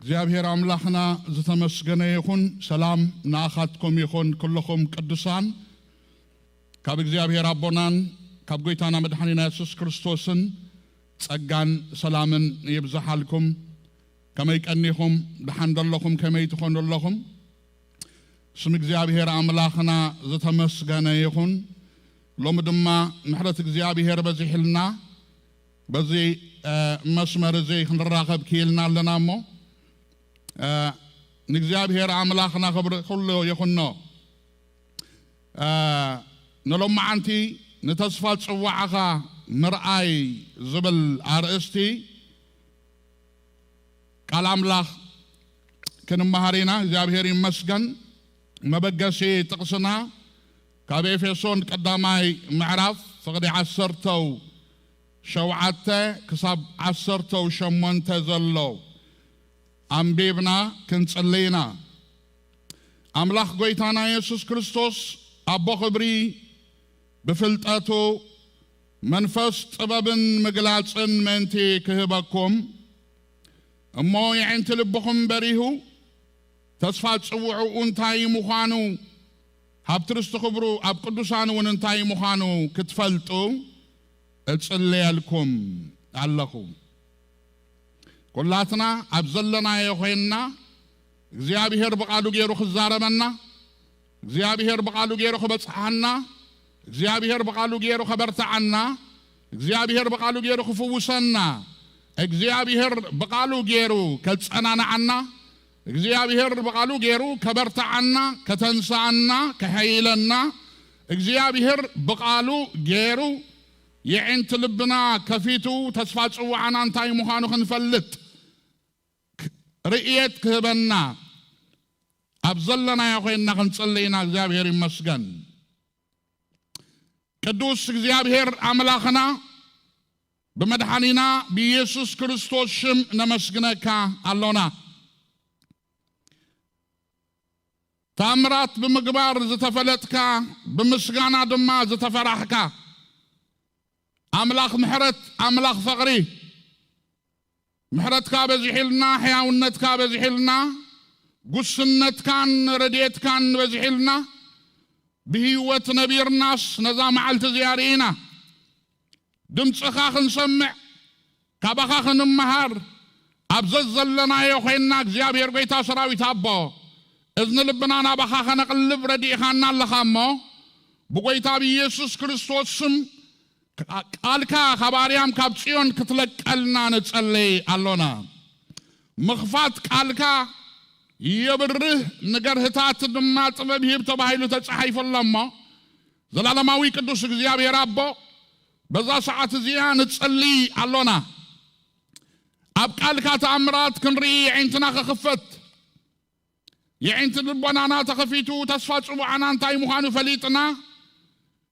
እግዚኣብሔር ኣምላኽና ዝተመስገነ ይኹን። ሰላም ንኣኻትኩም ይኹን፣ ኩልኹም ቅዱሳን። ካብ እግዚኣብሔር ኣቦናን ካብ ጎይታና መድሓኒና የሱስ ክርስቶስን ጸጋን ሰላምን ይብዝሓልኩም። ከመይ ቀኒኹም? ደሓን ደለኹም? ከመይ ትኾኑ ኣለኹም? ስም እግዚኣብሔር ኣምላኽና ዝተመስገነ ይኹን። ሎሚ ድማ ምሕረት እግዚኣብሔር በዚሕልና፣ በዚ፣ እ፣ መስመር እዚ ክንራኸብ ክኢልና ኣለና እሞ፣ እ፣ ንእግዚኣብሔር ኣምላኽና ክብሪ ኩሉ ይኹኖ። እ፣ ንሎማዓንቲ ንተስፋ ጽዋዕኻ ምርኣይ ዝብል ኣርእስቲ ቃል ኣምላኽ ክንመሃር ኢና። እግዚኣብሔር ይመስገን። መበገሲ ጥቕስና ካብ ኤፌሶን ቀዳማይ ምዕራፍ ፍቕዲ ዓሰርተው ሸውዓተ ክሳብ ዓሰርተው ሸሞንተ ዘሎ ኣንቢብና ክንጽሊ ኢና። ኣምላኽ ጎይታና የሱስ ክርስቶስ ኣቦ ክብሪ ብፍልጠቱ መንፈስ ጥበብን ምግላጽን ምእንቲ ክህበኩም፣ እሞ የዒንቲ ልብኹም በሪሁ፣ ተስፋ ጽውዕኡ እንታይ ምዃኑ፣ ሃብቲ ርስቲ ክብሩ ኣብ ቅዱሳን እውን እንታይ ምዃኑ ክትፈልጡ እጽልየልኩም ኣለኹ። ኩላትና ኣብ ዘለናዮ ኮይንና እግዚኣብሔር ብቓሉ ገይሩ ክዛረበና፣ እግዚኣብሔር ብቓሉ ገይሩ ክበጽሓና፣ እግዚኣብሔር ብቓሉ ገይሩ ከበርትዓና፣ እግዚኣብሔር ብቓሉ ገይሩ ክፍውሰና፣ እግዚኣብሔር ብቓሉ ገይሩ ከጸናንዓና፣ እግዚኣብሔር ብቓሉ ገይሩ ከበርትዓና፣ ከተንስኣና፣ ከሐይለና፣ እግዚኣብሔር ብቓሉ ገይሩ የዒንቲ ልብና ከፊቱ ተስፋ ጽዋዕና እንታይ ምዃኑ ክንፈልጥ፣ ርእየት ክህበና፣ ኣብ ዘለናዮ ኮይንና ክንጽሊ ኢና። እግዚኣብሔር ይመስገን። ቅዱስ እግዚኣብሔር ኣምላኽና፣ ብመድሓኒና ብኢየሱስ ክርስቶስ ሽም ነመስግነካ ኣሎና። ተኣምራት ብምግባር ዝተፈለጥካ፣ ብምስጋና ድማ ዝተፈራሕካ፣ ኣምላኽ ምሕረት፣ ኣምላኽ ፍቕሪ፣ ምሕረትካ በዚሒልና፣ ሕያውነትካ በዚሒልና፣ ጉስነትካን ረድኤትካን በዚሒልና፣ ብህይወት ነቢርናስ ነዛ መዓልቲ እዚኣ ርኢና። ድምፅኻ ክንሰምዕ፣ ካባኻ ክንመሃር፣ ኣብ ዘዘለናዮ ኮይንና እግዚኣብሔር ጎይታ ሰራዊት ኣቦ፣ እዝኒ ልብና ናባኻ ከነቕልብ ረዲእኻና ኣለኻ እሞ፣ ብጎይታ ብኢየሱስ ክርስቶስ ስም ቃልካ ካብ ኣርያም ካብ ጽዮን ክትለቀልና ንጸለይ ኣሎና። ምኽፋት ቃልካ የብርህ፣ ንገርህታት ድማ ጥበብ ይህብ ተባሂሉ ተጻሒፉ ኣሎ እሞ፣ ዘላለማዊ ቅዱስ እግዚኣብሔር ኣቦ፣ በዛ ሰዓት እዚኣ ንጸሊ ኣሎና። ኣብ ቃልካ ተኣምራት ክንርኢ የዒንትና ክኽፈት፣ የዒንቲ ልቦናና ተኸፊቱ ተስፋ ጽውዓና እንታይ ምዃኑ ፈሊጥና፣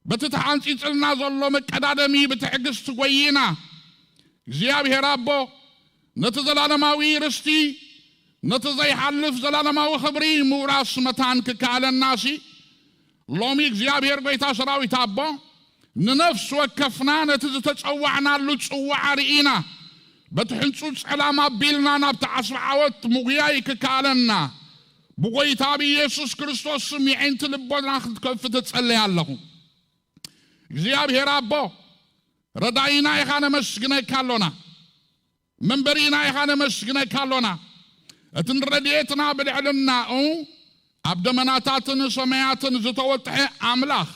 በቲ ተሓንጺጽልና ዘሎ መቀዳደሚ ብትዕግስቲ ጎይና፣ እግዚኣብሔር ኣቦ፣ ነቲ ዘላለማዊ ርስቲ፣ ነቲ ዘይሓልፍ ዘላለማዊ ክብሪ ምውራስ መታን ክከኣለናሲ፣ ሎሚ እግዚኣብሔር ጎይታ ሰራዊት ኣቦ፣ ንነፍሲ ወከፍና ነቲ ዝተጸዋዕናሉ ጽዋዓ ርኢና፣ በቲ ሕንጹጽ ዕላማ ኣቢልና ናብቲ ዓስቢ ዓወት ምጉያይ ክከኣለና፣ ብጎይታ ብኢየሱስ ክርስቶስ ስም የዒንቲ ልቦና ክትከፍት እጸልይ ኣለኹ። እግዚኣብሔር ኣቦ፣ ረዳኢና ኢኻ፣ ነመስግነካ ኣሎና። መንበሪና ኢኻ፣ ነመስግነካ ኣሎና። እቲ ንረድኤትና ብልዕልናኡ ኣብ ደመናታትን ሰማያትን ዝተወጥሐ ኣምላኽ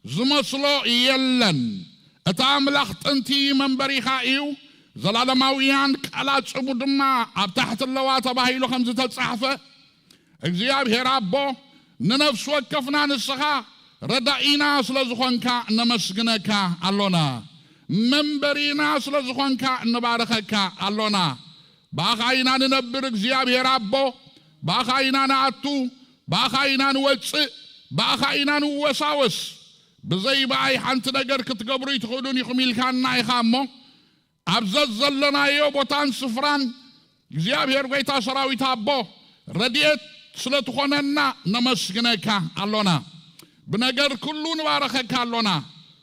ዝመስሎ የለን። እቲ ኣምላኽ ጥንቲ መንበሪኻ እዩ፣ ዘላለማውያን ቃላጽቡ ድማ ኣብ ታሕቲ ኣለዋ ተባሂሉ ከም ዝተጻሕፈ፣ እግዚኣብሔር ኣቦ፣ ንነፍሲ ወከፍና ንስኻ ረዳኢና ስለ ዝኾንካ ነመስግነካ ኣሎና። መንበሪና ስለ ዝኾንካ ንባርኸካ ኣሎና። ብኣኻ ኢና ንነብር እግዚኣብሔር ኣቦ፣ ብኣኻ ኢና ንኣቱ፣ ብኣኻ ኢና ንወጽእ፣ ብኣኻ ኢና ንወሳወስ። ብዘይ ብኣይ ሓንቲ ነገር ክትገብሩ ኣይትኽእሉን ኢኹም ኢልካና ኢኻ እሞ፣ ኣብ ዘዘለናዮ ቦታን ስፍራን እግዚኣብሔር ጎይታ ሰራዊት ኣቦ ረድኤት ስለ ትኾነና ነመስግነካ ኣሎና። ብነገር ኩሉ ንባረኸካ ኣሎና።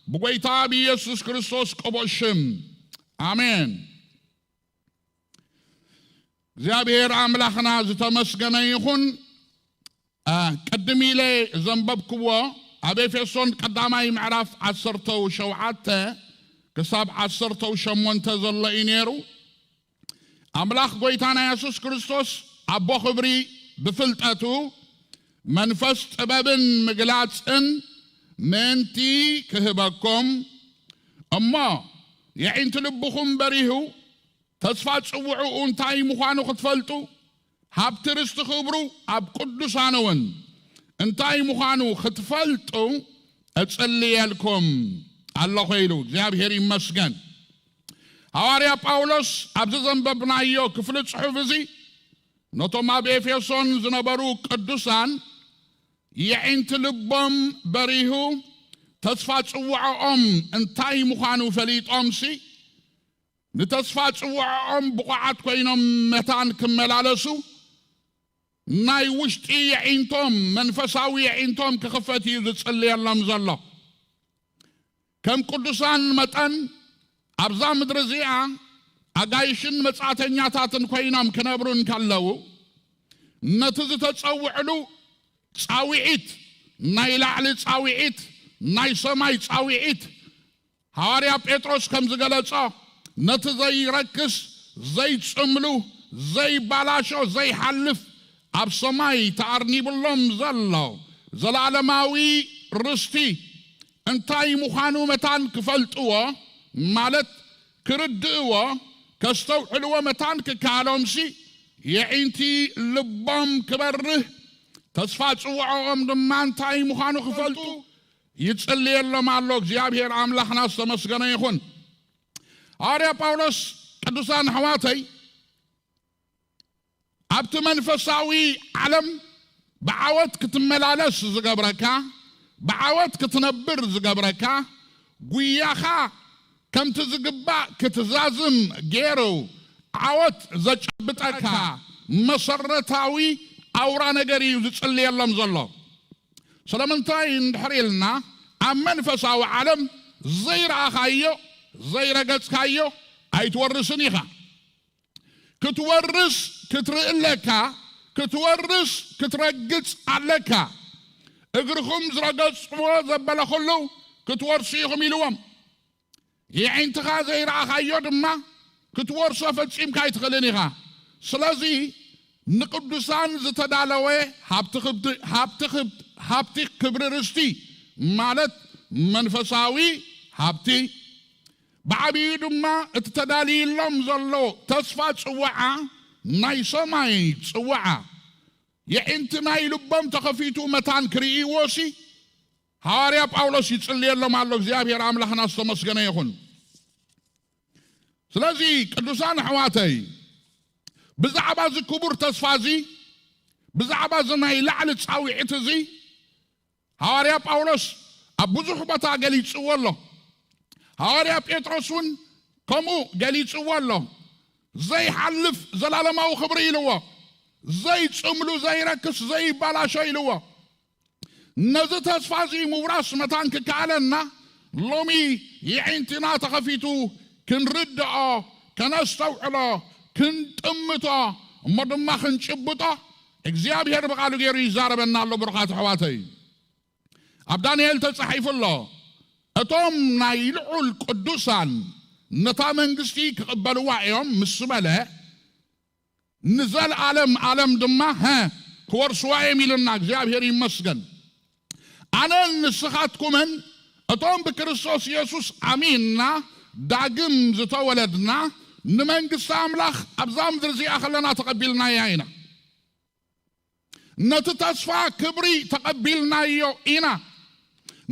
ብጎይታ ብኢየሱስ ክርስቶስ ቅቡእ ሽም። ኣሜን። እግዚኣብሔር ኣምላኽና ዝተመስገነ ይኹን። ቅድም ኢለ ዘንበብክዎ ኣብ ኤፌሶን ቀዳማይ ምዕራፍ ዓሰርተው ሸውዓተ ክሳብ ዓሰርተው ሸሞንተ ዘሎ እዩ ነይሩ። ኣምላኽ ጐይታና የሱስ ክርስቶስ ኣቦ ኽብሪ ብፍልጠቱ መንፈስ ጥበብን ምግላጽን ምእንቲ ክህበኩም እሞ የዒንቲ ልብኹም በሪሁ ተስፋ ጽውዕኡ እንታይ ምዃኑ ክትፈልጡ፣ ሃብቲ ርስቲ ክብሩ ኣብ ቅዱሳን እውን እንታይ ምዃኑ ክትፈልጡ እጽልየልኩም ኣለኹ ኢሉ። እግዚኣብሔር ይመስገን። ሃዋርያ ጳውሎስ ኣብዚ ዘንበብናዮ ክፍሊ ጽሑፍ እዚ ነቶም ኣብ ኤፌሶን ዝነበሩ ቅዱሳን የዒንቲ ልቦም በሪሁ ተስፋ ጽውዖኦም እንታይ ምዃኑ ፈሊጦምሲ ንተስፋ ጽውዖኦም ብቑዓት ኮይኖም መታን ክመላለሱ ናይ ውሽጢ የዒንቶም መንፈሳዊ የዒንቶም ክኽፈት እዩ ዝጽልየሎም ዘሎ። ከም ቅዱሳን መጠን ኣብዛ ምድሪ እዚኣ ኣጋይሽን መጻተኛታትን ኮይኖም ክነብሩ እንከለዉ ነቲ ዝተጸውዕሉ ጻውዒት ናይ ላዕሊ ጻውዒት ናይ ሰማይ ጻውዒት ሃዋርያ ጴጥሮስ ከም ዝገለጾ ነቲ ዘይረክስ ዘይጽምሉ ዘይባላሾ ዘይሓልፍ ኣብ ሰማይ ተኣርኒብሎም ዘሎ ዘለዓለማዊ ርስቲ እንታይ ምዃኑ መታን ክፈልጥዎ ማለት ክርድእዎ ከስተውዕልዎ መታን ክከኣሎምሲ የዒንቲ ልቦም ክበርህ ተስፋ ጽውዖኦም ድማ እንታይ ምዃኑ ክፈልጡ ይጽልየሎም ኣሎ። እግዚኣብሔር ኣምላኽና ዝተመስገነ ይኹን። ሃዋርያ ጳውሎስ ቅዱሳን ኣሕዋተይ ኣብቲ መንፈሳዊ ዓለም ብዓወት ክትመላለስ ዝገብረካ ብዓወት ክትነብር ዝገብረካ ጉያኻ ከምቲ ዝግባእ ክትዛዝም ገይሩ ዓወት ዘጨብጠካ መሰረታዊ ኣውራ ነገር እዩ ዝጽልየሎም ዘሎ። ስለምንታይ እንድሕር ኢልና ኣብ መንፈሳዊ ዓለም ዘይረኣኻዮ ዘይረገጽካዮ ኣይትወርስን ኢኻ። ክትወርስ ክትርኢ ኣለካ። ክትወርስ ክትረግጽ ኣለካ። እግርኹም ዝረገጽዎ ዘበለ ኩሉ ክትወርሱ ኢኹም ኢልዎም። የዒንትኻ ዘይረኣኻዮ ድማ ክትወርሶ ፈጺምካ ኣይትኽእልን ኢኻ። ስለዚ ንቅዱሳን ዝተዳለወ ሃብቲ ክብሪ ርስቲ ማለት መንፈሳዊ ሃብቲ ብዓብዩ ድማ እቲ ተዳልይሎም ዘሎ ተስፋ ጽዋዓ ናይ ሰማይ ጽዋዓ የዒንቲ ናይ ልቦም ተኸፊቱ መታን ክርእይዎሲ ሃዋርያ ጳውሎስ ይጽልየሎም ኣሎ። እግዚኣብሔር ኣምላኽና ዝተመስገነ ይኹን። ስለዚ ቅዱሳን ኣሕዋተይ ብዛዕባ እዚ ክቡር ተስፋ እዚ ብዛዕባ እዚ ናይ ላዕሊ ጻውዒት እዚ ሃዋርያ ጳውሎስ ኣብ ብዙሕ ቦታ ገሊጽዎ ኣሎ። ሃዋርያ ጴጥሮስ እውን ከምኡ ገሊጽዎ ኣሎ። ዘይሓልፍ ዘላለማዊ ክብሪ ኢልዎ፣ ዘይጽምሉ ዘይረክስ ዘይባላሾ ኢልዎ። ነዚ ተስፋ እዚ ምውራስ መታን ክከኣለና ሎሚ የዒንትና ተኸፊቱ ክንርድኦ ከነስተውዕሎ ክንጥምቶ እሞ ድማ ክንጭብጦ እግዚኣብሔር ብቓሉ ገይሩ ይዛረበና ኣሎ። ብሩኻት ኣሕዋተይ ኣብ ዳንኤል ተጻሒፉ ኣሎ። እቶም ናይ ልዑል ቅዱሳን ነታ መንግስቲ ክቕበልዋ እዮም ምስ በለ ንዘለዓለም ዓለም ድማ ሀ ክወርስዋ እዮም ኢሉና እግዚኣብሔር ይመስገን። ኣነን ንስኻትኩምን እቶም ብክርስቶስ ኢየሱስ ኣሚንና ዳግም ዝተወለድና ንመንግስቲ ኣምላኽ ኣብዛ ምድሪ እዚኣ ከለና ተቐቢልናያ ኢና። ነቲ ተስፋ ክብሪ ተቐቢልናዮ ኢና።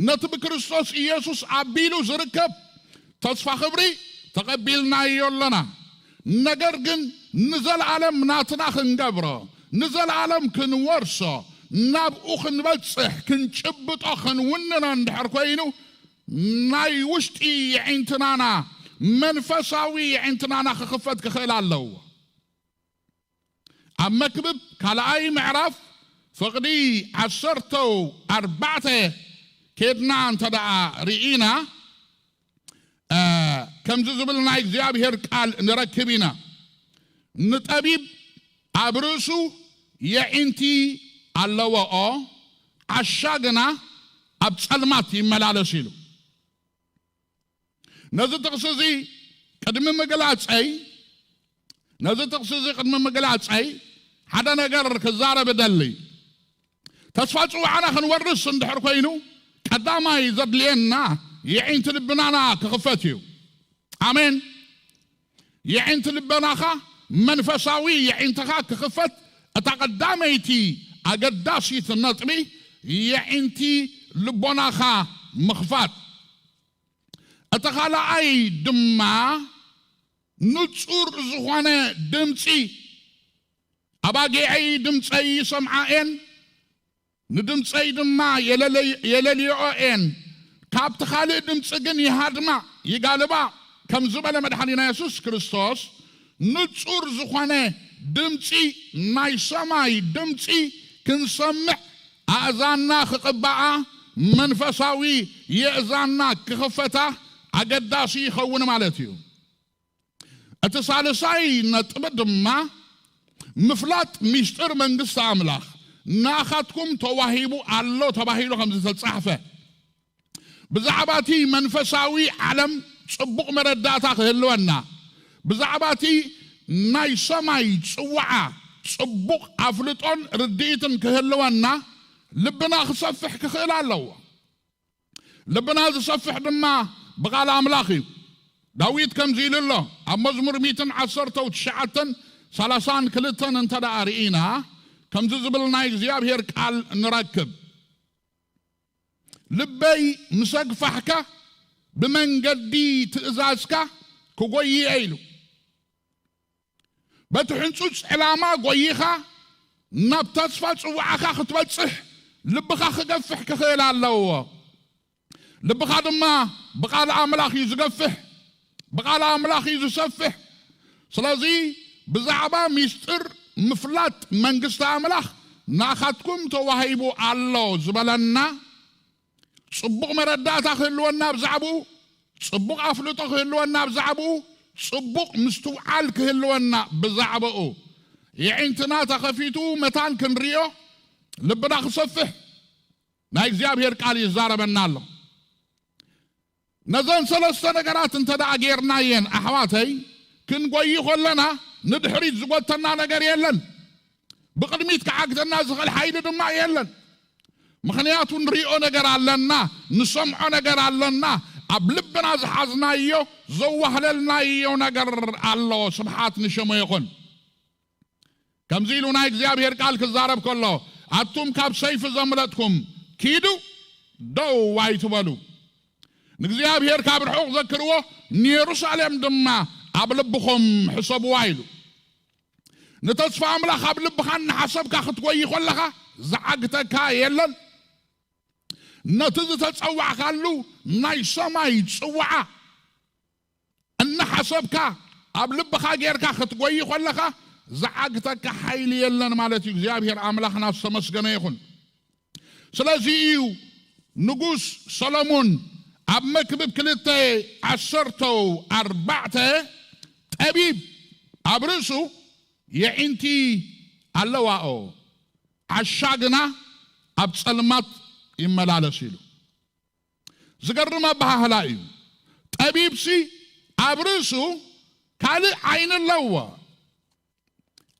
ነቲ ብክርስቶስ ኢየሱስ ኣቢሉ ዝርከብ ተስፋ ክብሪ ተቐቢልናዮ ኣለና። ነገር ግን ንዘለዓለም ናትና ክንገብሮ ንዘለዓለም ክንወርሶ ናብኡ ክንበጽሕ ክንጭብጦ ክንውንኖ እንድሕር ኮይኑ ናይ ውሽጢ የዒንትናና መንፈሳዊ የዒንትናና ክኽፈት ክኽእል ኣለዎ። ኣብ መክብብ ካልኣይ ምዕራፍ ፍቕዲ ዓሰርተው ኣርባዕተ ኬድና እንተ ደኣ ርኢና ከምዚ ዝብል ናይ እግዚኣብሔር ቃል ንረክብ ኢና። ንጠቢብ ኣብ ርእሱ የዒንቲ ኣለዎኦ፣ ዓሻ ግና ኣብ ጸልማት ይመላለስ ኢሉ። ነዚ ጥቕሲ እዚ ቅድሚ ምግላጸይ ነዚ ጥቕሲ እዚ ቅድሚ ምግላጸይ ሓደ ነገር ክዛረብ እደሊ። ተስፋ ጽዋዕና ክንወርስ እንድሕር ኮይኑ ቀዳማይ ዘድልየና የዒንቲ ልብናና ክኽፈት እዩ። ኣሜን። የዒንቲ ልበናኻ መንፈሳዊ የዒንትኻ ክኽፈት እታ ቀዳመይቲ ኣገዳሲት ነጥቢ የዒንቲ ልቦናኻ ምኽፋት። እቲ ካልኣይ ድማ ንጹር ዝኾነ ድምጺ። ኣባጊዐይ ድምጸይ ይሰምዓ እየን፣ ንድምጸይ ድማ የለልይኦ እየን፣ ካብቲ ካልእ ድምጺ ግን ይሃድማ፣ ይጋልባ ከም ዝበለ መድሓኒና የሱስ ክርስቶስ፣ ንጹር ዝኾነ ድምጺ፣ ናይ ሰማይ ድምጺ ክንሰምዕ ኣእዛንና ክቕባኣ፣ መንፈሳዊ የእዛንና ክኽፈታ ኣገዳሲ ይኸውን ማለት እዩ። እቲ ሳልሳይ ነጥቢ ድማ ምፍላጥ ሚስጥር መንግስቲ ኣምላኽ ናኻትኩም ተዋሂቡ ኣሎ ተባሂሉ ከም ዝተጻሕፈ፣ ብዛዕባ እቲ መንፈሳዊ ዓለም ጽቡቕ መረዳእታ ክህልወና፣ ብዛዕባ እቲ ናይ ሰማይ ጽዋዓ ጽቡቕ ኣፍልጦን ርድኢትን ክህልወና ልብና ክሰፍሕ ክኽእል ኣለዎ። ልብና ዝሰፍሕ ድማ ብቓል ኣምላኽ እዩ። ዳዊት ከምዚ ኢሉ ኣሎ ኣብ መዝሙር ሚእትን ዓሰርተው ትሽዓተን ሰላሳን ክልተን እንተ ደኣ ርኢና ከምዚ ዝብል ናይ እግዚኣብሔር ቃል ንረክብ። ልበይ ምስ ኣግፋሕካ ብመንገዲ ትእዛዝካ ክጎይየ ኢሉ። በቲ ሕንጹጽ ዕላማ ጎይኻ ናብ ተስፋ ጽዋዕኻ ክትበጽሕ ልብኻ ክገፍሕ ክኽእል ኣለዎ። ልብኻ ድማ ብቓል ኣምላኽ እዩ ዝገፍሕ፣ ብቓል ኣምላኽ እዩ ዝሰፍሕ። ስለዚ ብዛዕባ ሚስጥር ምፍላጥ መንግስቲ ኣምላኽ ናኻትኩም ተዋሂቡ ኣሎ ዝበለና ጽቡቕ መረዳእታ ክህልወና ብዛዕባኡ፣ ጽቡቕ ኣፍልጦ ክህልወና ብዛዕባኡ፣ ጽቡቕ ምስትውዓል ክህልወና ብዛዕባኡ፣ የዒንትና ተኸፊቱ መታን ክንሪኦ ልብና ክሰፍሕ ናይ እግዚኣብሔር ቃል ይዛረበና ኣሎ። ነዘን ሰለስተ ነገራት እንተ ደኣ ጌርናየን ኣሕዋተይ፣ ክንጎይ ከለና ንድሕሪት ዝጎተና ነገር የለን። ብቕድሚት ክዓግተና ዝኽእል ሓይሊ ድማ የለን። ምኽንያቱ ንሪኦ ነገር ኣለና፣ ንሰምዖ ነገር ኣለና፣ ኣብ ልብና ዝሓዝናዮ ዘዋህለልናዮ ነገር ኣሎ። ስብሓት ንሸሞ ይኹን። ከምዚ ኢሉ ናይ እግዚኣብሔር ቃል ክዛረብ ከሎ፣ ኣቱም ካብ ሰይፊ ዘምለጥኩም ኪዱ፣ ደው ኣይትበሉ። ንእግዚኣብሔር ካብ ርሑቕ ዘክርዎ፣ ንየሩሳሌም ድማ ኣብ ልብኹም ሕሰብዋ ኢሉ። ንተስፋ ኣምላኽ ኣብ ልብኻ እናሓሰብካ ክትጎይ ከለኻ ዝዓግተካ የለን። ነቲ ዝተጸዋዕካሉ ናይ ሰማይ ጽዋዓ እናሓሰብካ ኣብ ልብኻ ጌርካ ክትጎይ ከለኻ ዝዓግተካ ሓይሊ የለን ማለት እዩ። እግዚኣብሔር ኣምላኽና ዝተመስገነ ይኹን። ስለዚ እዩ ንጉስ ሰሎሞን ኣብ መክብብ ክልተ ዓሰርተው ኣርባዕተ ጠቢብ ኣብ ርእሱ የዒንቲ ኣለዋኦ፣ ዓሻ ግና ኣብ ጸልማት ይመላለስ ኢሉ። ዝገርም ኣበሃህላ እዩ። ጠቢብሲ ኣብ ርእሱ ካልእ ዓይኒ ኣለዎ፣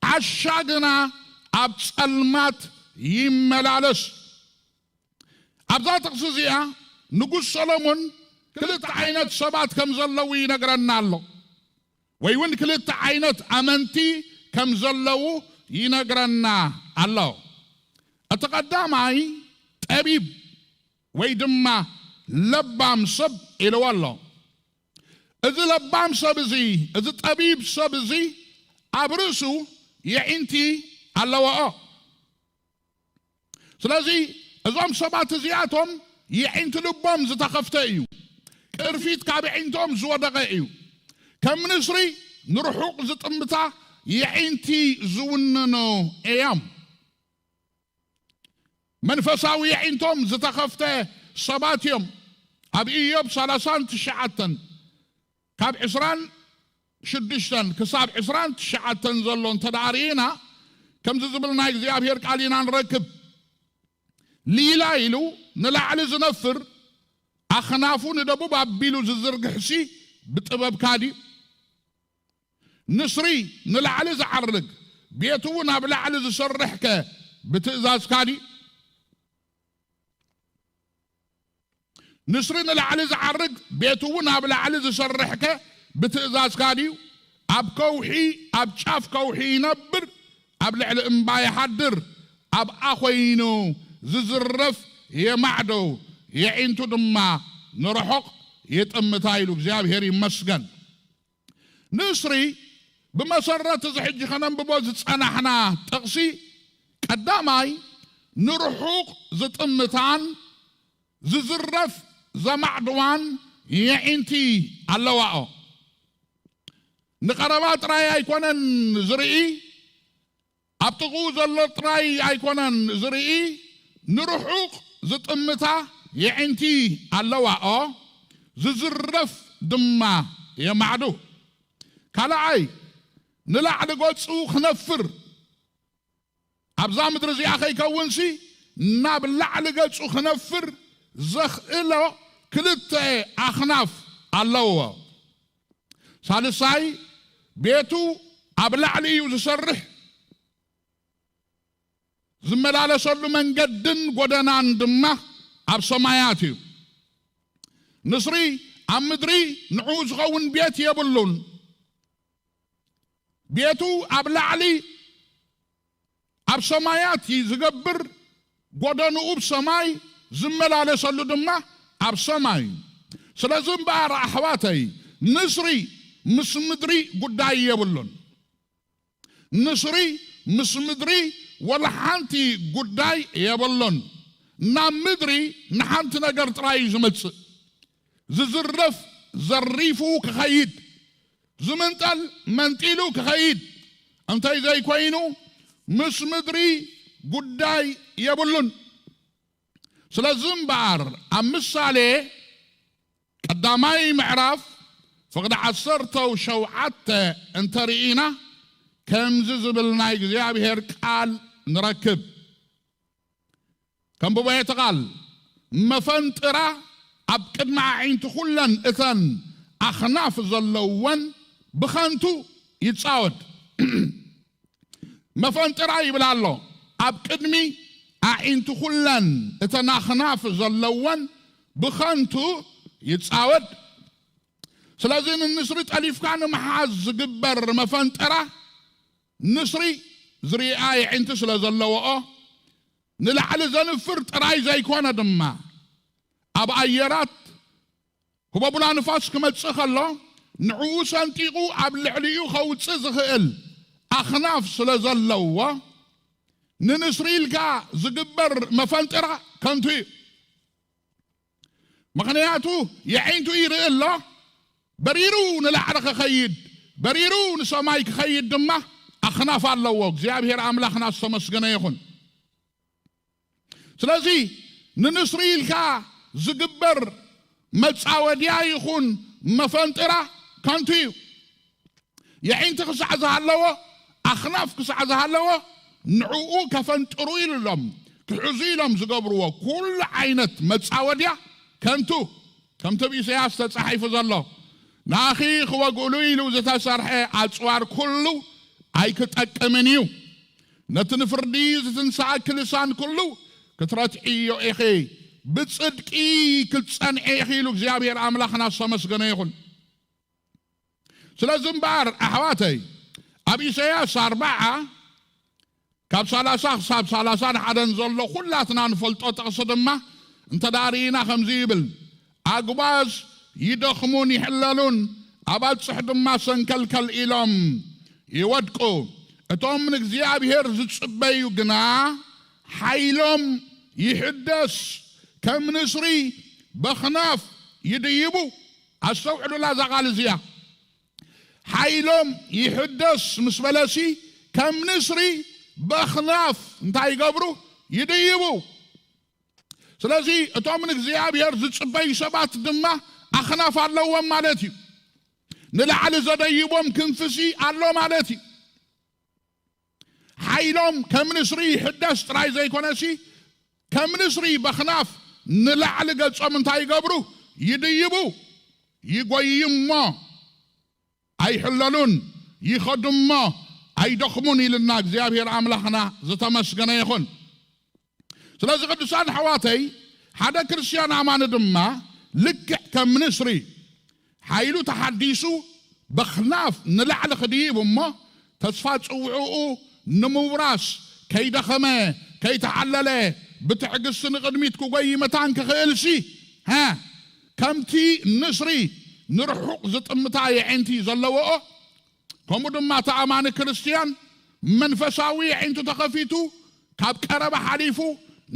ዓሻ ግና ኣብ ጸልማት ይመላለስ። ኣብዛ ጥቕሲ እዚኣ ንጉስ ሰሎሞን ክልተ ዓይነት ሰባት ከም ዘለዉ ይነግረና ኣሎ፣ ወይ እውን ክልተ ዓይነት ኣመንቲ ከም ዘለዉ ይነግረና ኣሎ። እቲ ቀዳማይ ጠቢብ ወይ ድማ ለባም ሰብ ኢልዎ ኣሎ። እዚ ለባም ሰብ እዚ፣ እዚ ጠቢብ ሰብ እዚ ኣብ ርእሱ የዒንቲ ኣለዎኦ። ስለዚ እዞም ሰባት እዚኣቶም የዒንቲ ልቦም ዝተኸፍተ እዩ። ቅርፊት ካብ የዒንቶም ዝወደቐ እዩ። ከም ንስሪ ንርሑቕ ዝጥምታ የዒንቲ ዝውንኑ እዮም። መንፈሳዊ የዒንቶም ዝተኸፍተ ሰባት እዮም። ኣብ ኢዮብ ሰላሳን ትሽዓተን ካብ ዕስራን ሽዱሽተን ክሳብ ዕስራን ትሽዓተን ዘሎ እንተ ደኣ ርኢና፣ ከምዚ ዝብል ናይ እግዚኣብሔር ቃል ኢና ንረክብ። ሊላ ኢሉ ንላዕሊ ዝነፍር፣ ኣኽናፉ ንደቡብ ኣቢሉ ዝዝርግሕሲ ብጥበብካ ድዩ? ንስሪ ንላዕሊ ዝዓርግ፣ ቤቱ እውን ኣብ ላዕሊ ዝሰርሕከ ብትእዛዝካ ድዩ? ንስሪ ንላዕሊ ዝዓርግ፣ ቤቱ እውን ኣብ ላዕሊ ዝሰርሕከ ብትእዛዝካ ድዩ? ኣብ ከውሒ፣ ኣብ ጫፍ ከውሒ ይነብር፣ ኣብ ልዕሊ እምባ ይሓድር። ኣብኣ ኮይኑ ዝዝረፍ የማዕዶ፣ የዒንቱ ድማ ንርሑቕ ይጥምታ ኢሉ። እግዚኣብሔር ይመስገን። ንስሪ ብመሰረት እዚ ሕጂ ከነንብቦ ዝጸናሕና ጥቕሲ፣ ቀዳማይ ንርሑቕ ዝጥምታን ዝዝረፍ ዘማዕድዋን የዒንቲ ኣለዋኦ። ንቐረባ ጥራይ ኣይኮነን ዝርኢ፣ ኣብ ጥቕኡ ዘሎ ጥራይ ኣይኮነን ዝርኢ፣ ንርሑቕ ዝጥምታ የዒንቲ ኣለዋኦ፣ ዝዝረፍ ድማ የማዕዱ። ካልኣይ ንላዕሊ ገጹ ክነፍር፣ ኣብዛ ምድሪ እዚኣ ከይከውንሲ ናብ ላዕሊ ገጹ ክነፍር ዘኽእሎ ክልተ ኣኽናፍ ኣለዎ። ሳልሳይ ቤቱ ኣብ ላዕሊ እዩ ዝሰርሕ፣ ዝመላለሰሉ መንገድን ጎደናን ድማ ኣብ ሰማያት እዩ። ንስሪ ኣብ ምድሪ ንዕኡ ዝኸውን ቤት የብሉን። ቤቱ ኣብ ላዕሊ ኣብ ሰማያት እዩ ዝገብር፣ ጎደንኡ ብሰማይ፣ ዝመላለሰሉ ድማ ኣብ ሰማይ። ስለዚ እምበኣር ኣሕዋተይ፣ ንስሪ ምስ ምድሪ ጉዳይ የብሉን። ንስሪ ምስ ምድሪ ወላ ሓንቲ ጉዳይ የብሉን። ናብ ምድሪ ንሓንቲ ነገር ጥራይ እዩ ዝመጽእ። ዝዝረፍ ዘሪፉ ክኸይድ፣ ዝምንጠል መንጢሉ ክኸይድ፣ እንተይ ዘይኮይኑ ምስ ምድሪ ጉዳይ የብሉን። ስለዚ እምበኣር ኣብ ምሳሌ ቀዳማይ ምዕራፍ ፍቕዲ ዓሰርተው ሸውዓተ እንተርኢና ከምዚ ዝብል ናይ እግዚኣብሔር ቃል ንረክብ። ከንብቦ እቲ ቃል፣ መፈንጥራ ኣብ ቅድሚ ኣዒንቲ ኩለን እተን ኣኽናፍ ዘለወን ብኸንቱ ይጻወድ። መፈንጥራ ይብል ኣሎ፣ ኣብ ቅድሚ ኣዒንቲ ኩለን እተን ኣኽናፍ ዘለወን ብኸንቱ ይጻወድ። ስለዚ ንንስሪ ጠሊፍካ ንምሓዝ ዝግበር መፈንጠራ፣ ንስሪ ዝርኣ የዒንቲ ስለ ዘለዎኦ፣ ንላዕሊ ዘንፍር ጥራይ ዘይኮነ ድማ፣ ኣብ ኣየራት ህቦብላ ንፋስ ክመጽእ ከሎ፣ ንዕኡ ሰንጢቑ ኣብ ልዕሊኡ ከውጽእ ዝኽእል ኣኽናፍ ስለ ዘለዎ፣ ንንስሪ ኢልካ ዝግበር መፈንጥራ ከንቱ እዩ። ምኽንያቱ የዒንቱ ይርኢ ኣሎ፣ በሪሩ ንላዕሊ ክኸይድ፣ በሪሩ ንሰማይ ክኸይድ ድማ ኣኽናፍ ኣለዎ። እግዚኣብሔር ኣምላኽና ዝተመስገነ ይኹን። ስለዚ ንንስሪ ኢልካ ዝግበር መጻወድያ ይኹን መፈንጥራ ከንቱ እዩ። የዒንቲ ክሳዕ ዝሃለዎ፣ ኣኽናፍ ክሳዕ ዝሃለዎ፣ ንዕኡ ከፈንጥሩ ኢሎም፣ ክሕዙ ኢሎም ዝገብርዎ ኩሉ ዓይነት መጻወድያ ከንቱ፣ ከምቲ ብ ኢሳያስ ተጻሒፉ ዘሎ፣ ንኣኺ ክወግእሉ ኢሉ ዝተሰርሐ ኣጽዋር ኩሉ ኣይክጠቅምን እዩ። ነቲ ንፍርዲ ዝትንስኣኪ ልሳን ኩሉ ክትረትዕዮ ኢኺ፣ ብጽድቂ ክትጸንዒ ኢኺ ኢሉ እግዚኣብሔር ኣምላኽና ዝተመስገነ ይኹን። ስለዚ እምበኣር ኣሕዋተይ፣ ኣብ ኢሳያስ ኣርብዓ ካብ ሰላሳ ክሳብ ሰላሳን ሓደን ዘሎ ኩላትና ንፈልጦ ጥቕሲ ድማ እንተ ደኣ ርኢና ከምዚ ይብል፣ ኣጉባዝ ይደኽሙን ይሕለሉን፣ ኣባጽሕ ድማ ሰንከልከል ኢሎም ይወድቁ። እቶም ንእግዚኣብሔር ዝጽበዩ ግና ሓይሎም ይሕደስ፣ ከም ንስሪ በኽናፍ ይድይቡ። ኣስተውዕሉላ እዛ ቓል እዚኣ። ሓይሎም ይሕደስ ምስ በለሲ፣ ከም ንስሪ በኽናፍ እንታይ ይገብሩ? ይድይቡ። ስለዚ እቶም ንእግዚኣብሔር ዝጽበዩ ሰባት ድማ ኣኽናፍ ኣለዎም ማለት እዩ። ንላዕሊ ዘደይቦም ክንፍሲ ኣሎ ማለት እዩ። ሓይሎም ከም ንስሪ ይሕደስ ጥራይ ዘይኮነሲ፣ ከም ንስሪ በኽናፍ ንላዕሊ ገጾም እንታይ ይገብሩ? ይድይቡ፣ ይጎዩ እሞ ኣይሕለሉን፣ ይኸዱ እሞ ኣይደኽሙን ኢልና እግዚኣብሔር ኣምላኽና ዝተመስገነ ይኹን። ስለዚ ቅዱሳን ኣሕዋተይ፣ ሓደ ክርስትያን ኣማኒ ድማ ልክዕ ከም ንስሪ ሓይሉ ተሓዲሱ በኽናፍ ንላዕሊ ክድይብ እሞ ተስፋ ጽውዕኡ ንምውራስ ከይደኸመ ከይተዓለለ ብትዕግስቲ ንቕድሚት ክጎይ መታን ክኽእልሲ፣ ሃ፣ ከምቲ ንስሪ ንርሑቕ ዝጥምታ የዒንቲ ዘለዎኦ፣ ከምኡ ድማ እቲ ኣማኒ ክርስትያን መንፈሳዊ የዒንቱ ተኸፊቱ ካብ ቀረባ ሓሊፉ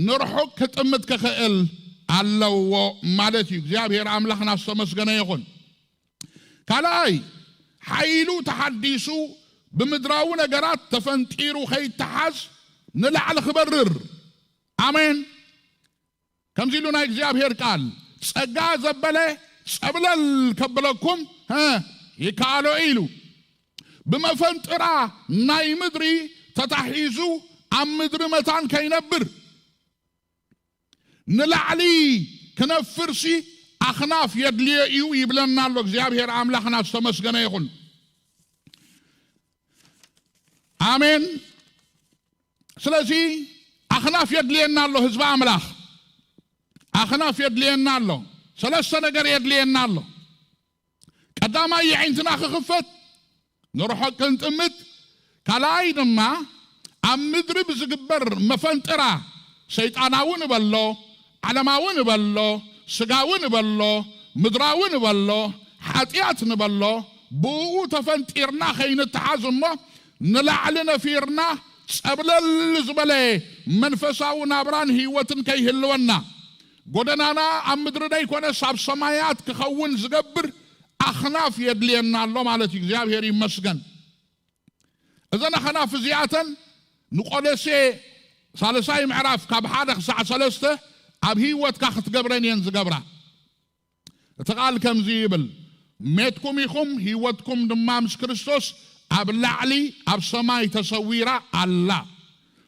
ንርሑቕ ክጥምት ክኽእል ኣለዎ ማለት እዩ። እግዚኣብሔር ኣምላኽና ዝተመስገነ ይኹን። ካልኣይ፣ ሓይሉ ተሓዲሱ ብምድራዊ ነገራት ተፈንጢሩ ከይተሓዝ ንላዕሊ ክበርር። ኣሜን። ከምዚ ኢሉ ናይ እግዚኣብሔር ቃል፣ ጸጋ ዘበለ ጸብለል ከብለኩም፣ ሀ፣ ይከኣሎ ኢሉ። ብመፈንጥራ ናይ ምድሪ ተታሒዙ ኣብ ምድሪ መታን ከይነብር ንላዕሊ ክነፍርሲ ኣኽናፍ የድልዮ እዩ ይብለና ኣሎ። እግዚኣብሔር ኣምላኽና ዝተመስገነ ይኹን። ኣሜን። ስለዚ ኣኽናፍ የድልየና ኣሎ፣ ህዝቢ ኣምላኽ። ኣኽናፍ የድልየና ኣሎ። ሰለስተ ነገር የድልየና ኣሎ። ቀዳማይ፣ የዒንትና ክኽፈት፣ ንርሑቕ ክንጥምት። ካልኣይ ድማ፣ ኣብ ምድሪ ብዝግበር መፈንጥራ፣ ሰይጣናዊ ንበሎ፣ ዓለማዊ ንበሎ፣ ስጋዊ ንበሎ፣ ምድራዊ ንበሎ፣ ሓጢኣት ንበሎ፣ ብእኡ ተፈንጢርና ከይንተሓዝ እሞ፣ ንላዕሊ ነፊርና፣ ጸብለል ዝበለ መንፈሳዊ ናብራን ህይወትን ከይህልወና፣ ጎደናና ኣብ ምድሪ ደይኮነስ ኣብ ሰማያት ክኸውን ዝገብር ኣኽናፍ የድልየና ኣሎ ማለት እዩ። እግዚኣብሔር ይመስገን። እዘን ኣኽናፍ እዚኣተን ንቆሎሴ ሳልሳይ ምዕራፍ ካብ ሓደ ክሳዕ ሰለስተ ኣብ ህይወትካ ክትገብረን እየን ዝገብራ። እቲ ቃል ከምዚ ይብል፣ ሜትኩም ኢኹም፣ ህይወትኩም ድማ ምስ ክርስቶስ ኣብ ላዕሊ ኣብ ሰማይ ተሰዊራ ኣላ።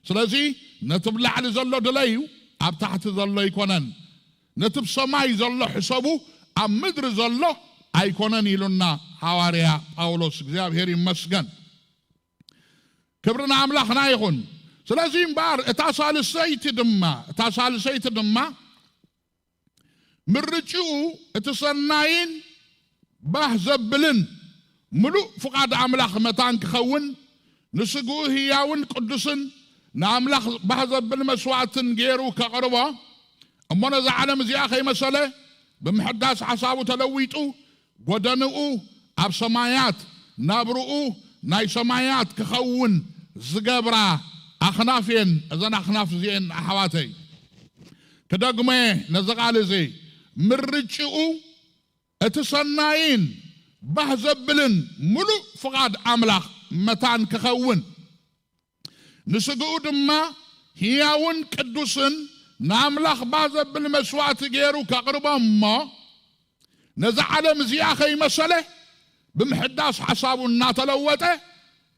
ስለዚ ነቲ ብ ላዕሊ ዘሎ ድለዩ፣ ኣብ ታሕቲ ዘሎ ኣይኮነን። ነቲ ብ ሰማይ ዘሎ ሕሰቡ፣ ኣብ ምድሪ ዘሎ ኣይኮነን ኢሉና ሃዋርያ ጳውሎስ። እግዚኣብሔር ይመስገን። ክብሪ ንኣምላኽና ይኹን። ስለዚ እምበኣር እታ ሳልሰይቲ ድማ፣ እታ ሳልሰይቲ ድማ ምርጭኡ እቲ ሰናይን ባህ ዘብልን ምሉእ ፍቓድ ኣምላኽ መታን ክኸውን፣ ንስግኡ ህያውን ቅዱስን ንኣምላኽ ባህ ዘብል መስዋዕትን ገይሩ ከቕርቦ፣ እሞ ነዛ ዓለም እዚኣ ከይመሰለ ብምሕዳስ ሓሳቡ ተለዊጡ፣ ጎደንኡ ኣብ ሰማያት፣ ናብርኡ ናይ ሰማያት ክኸውን ዝገብራ ኣኽናፍ እየን። እዘን ኣኽናፍ እዚኤን ኣሕዋተይ፣ ክደግመ ነዚ ቃል እዚ፣ ምርጭኡ እቲ ሰናይን ባህ ዘብልን ምሉእ ፍቓድ ኣምላኽ መታን ክኸውን፣ ንስግኡ ድማ ህያውን ቅዱስን ንኣምላኽ ባህ ዘብል መስዋዕቲ ገይሩ ከቕርቦ እሞ፣ ነዛ ዓለም እዚኣ ከይመሰለ ብምሕዳስ ሓሳቡ እናተለወጠ፣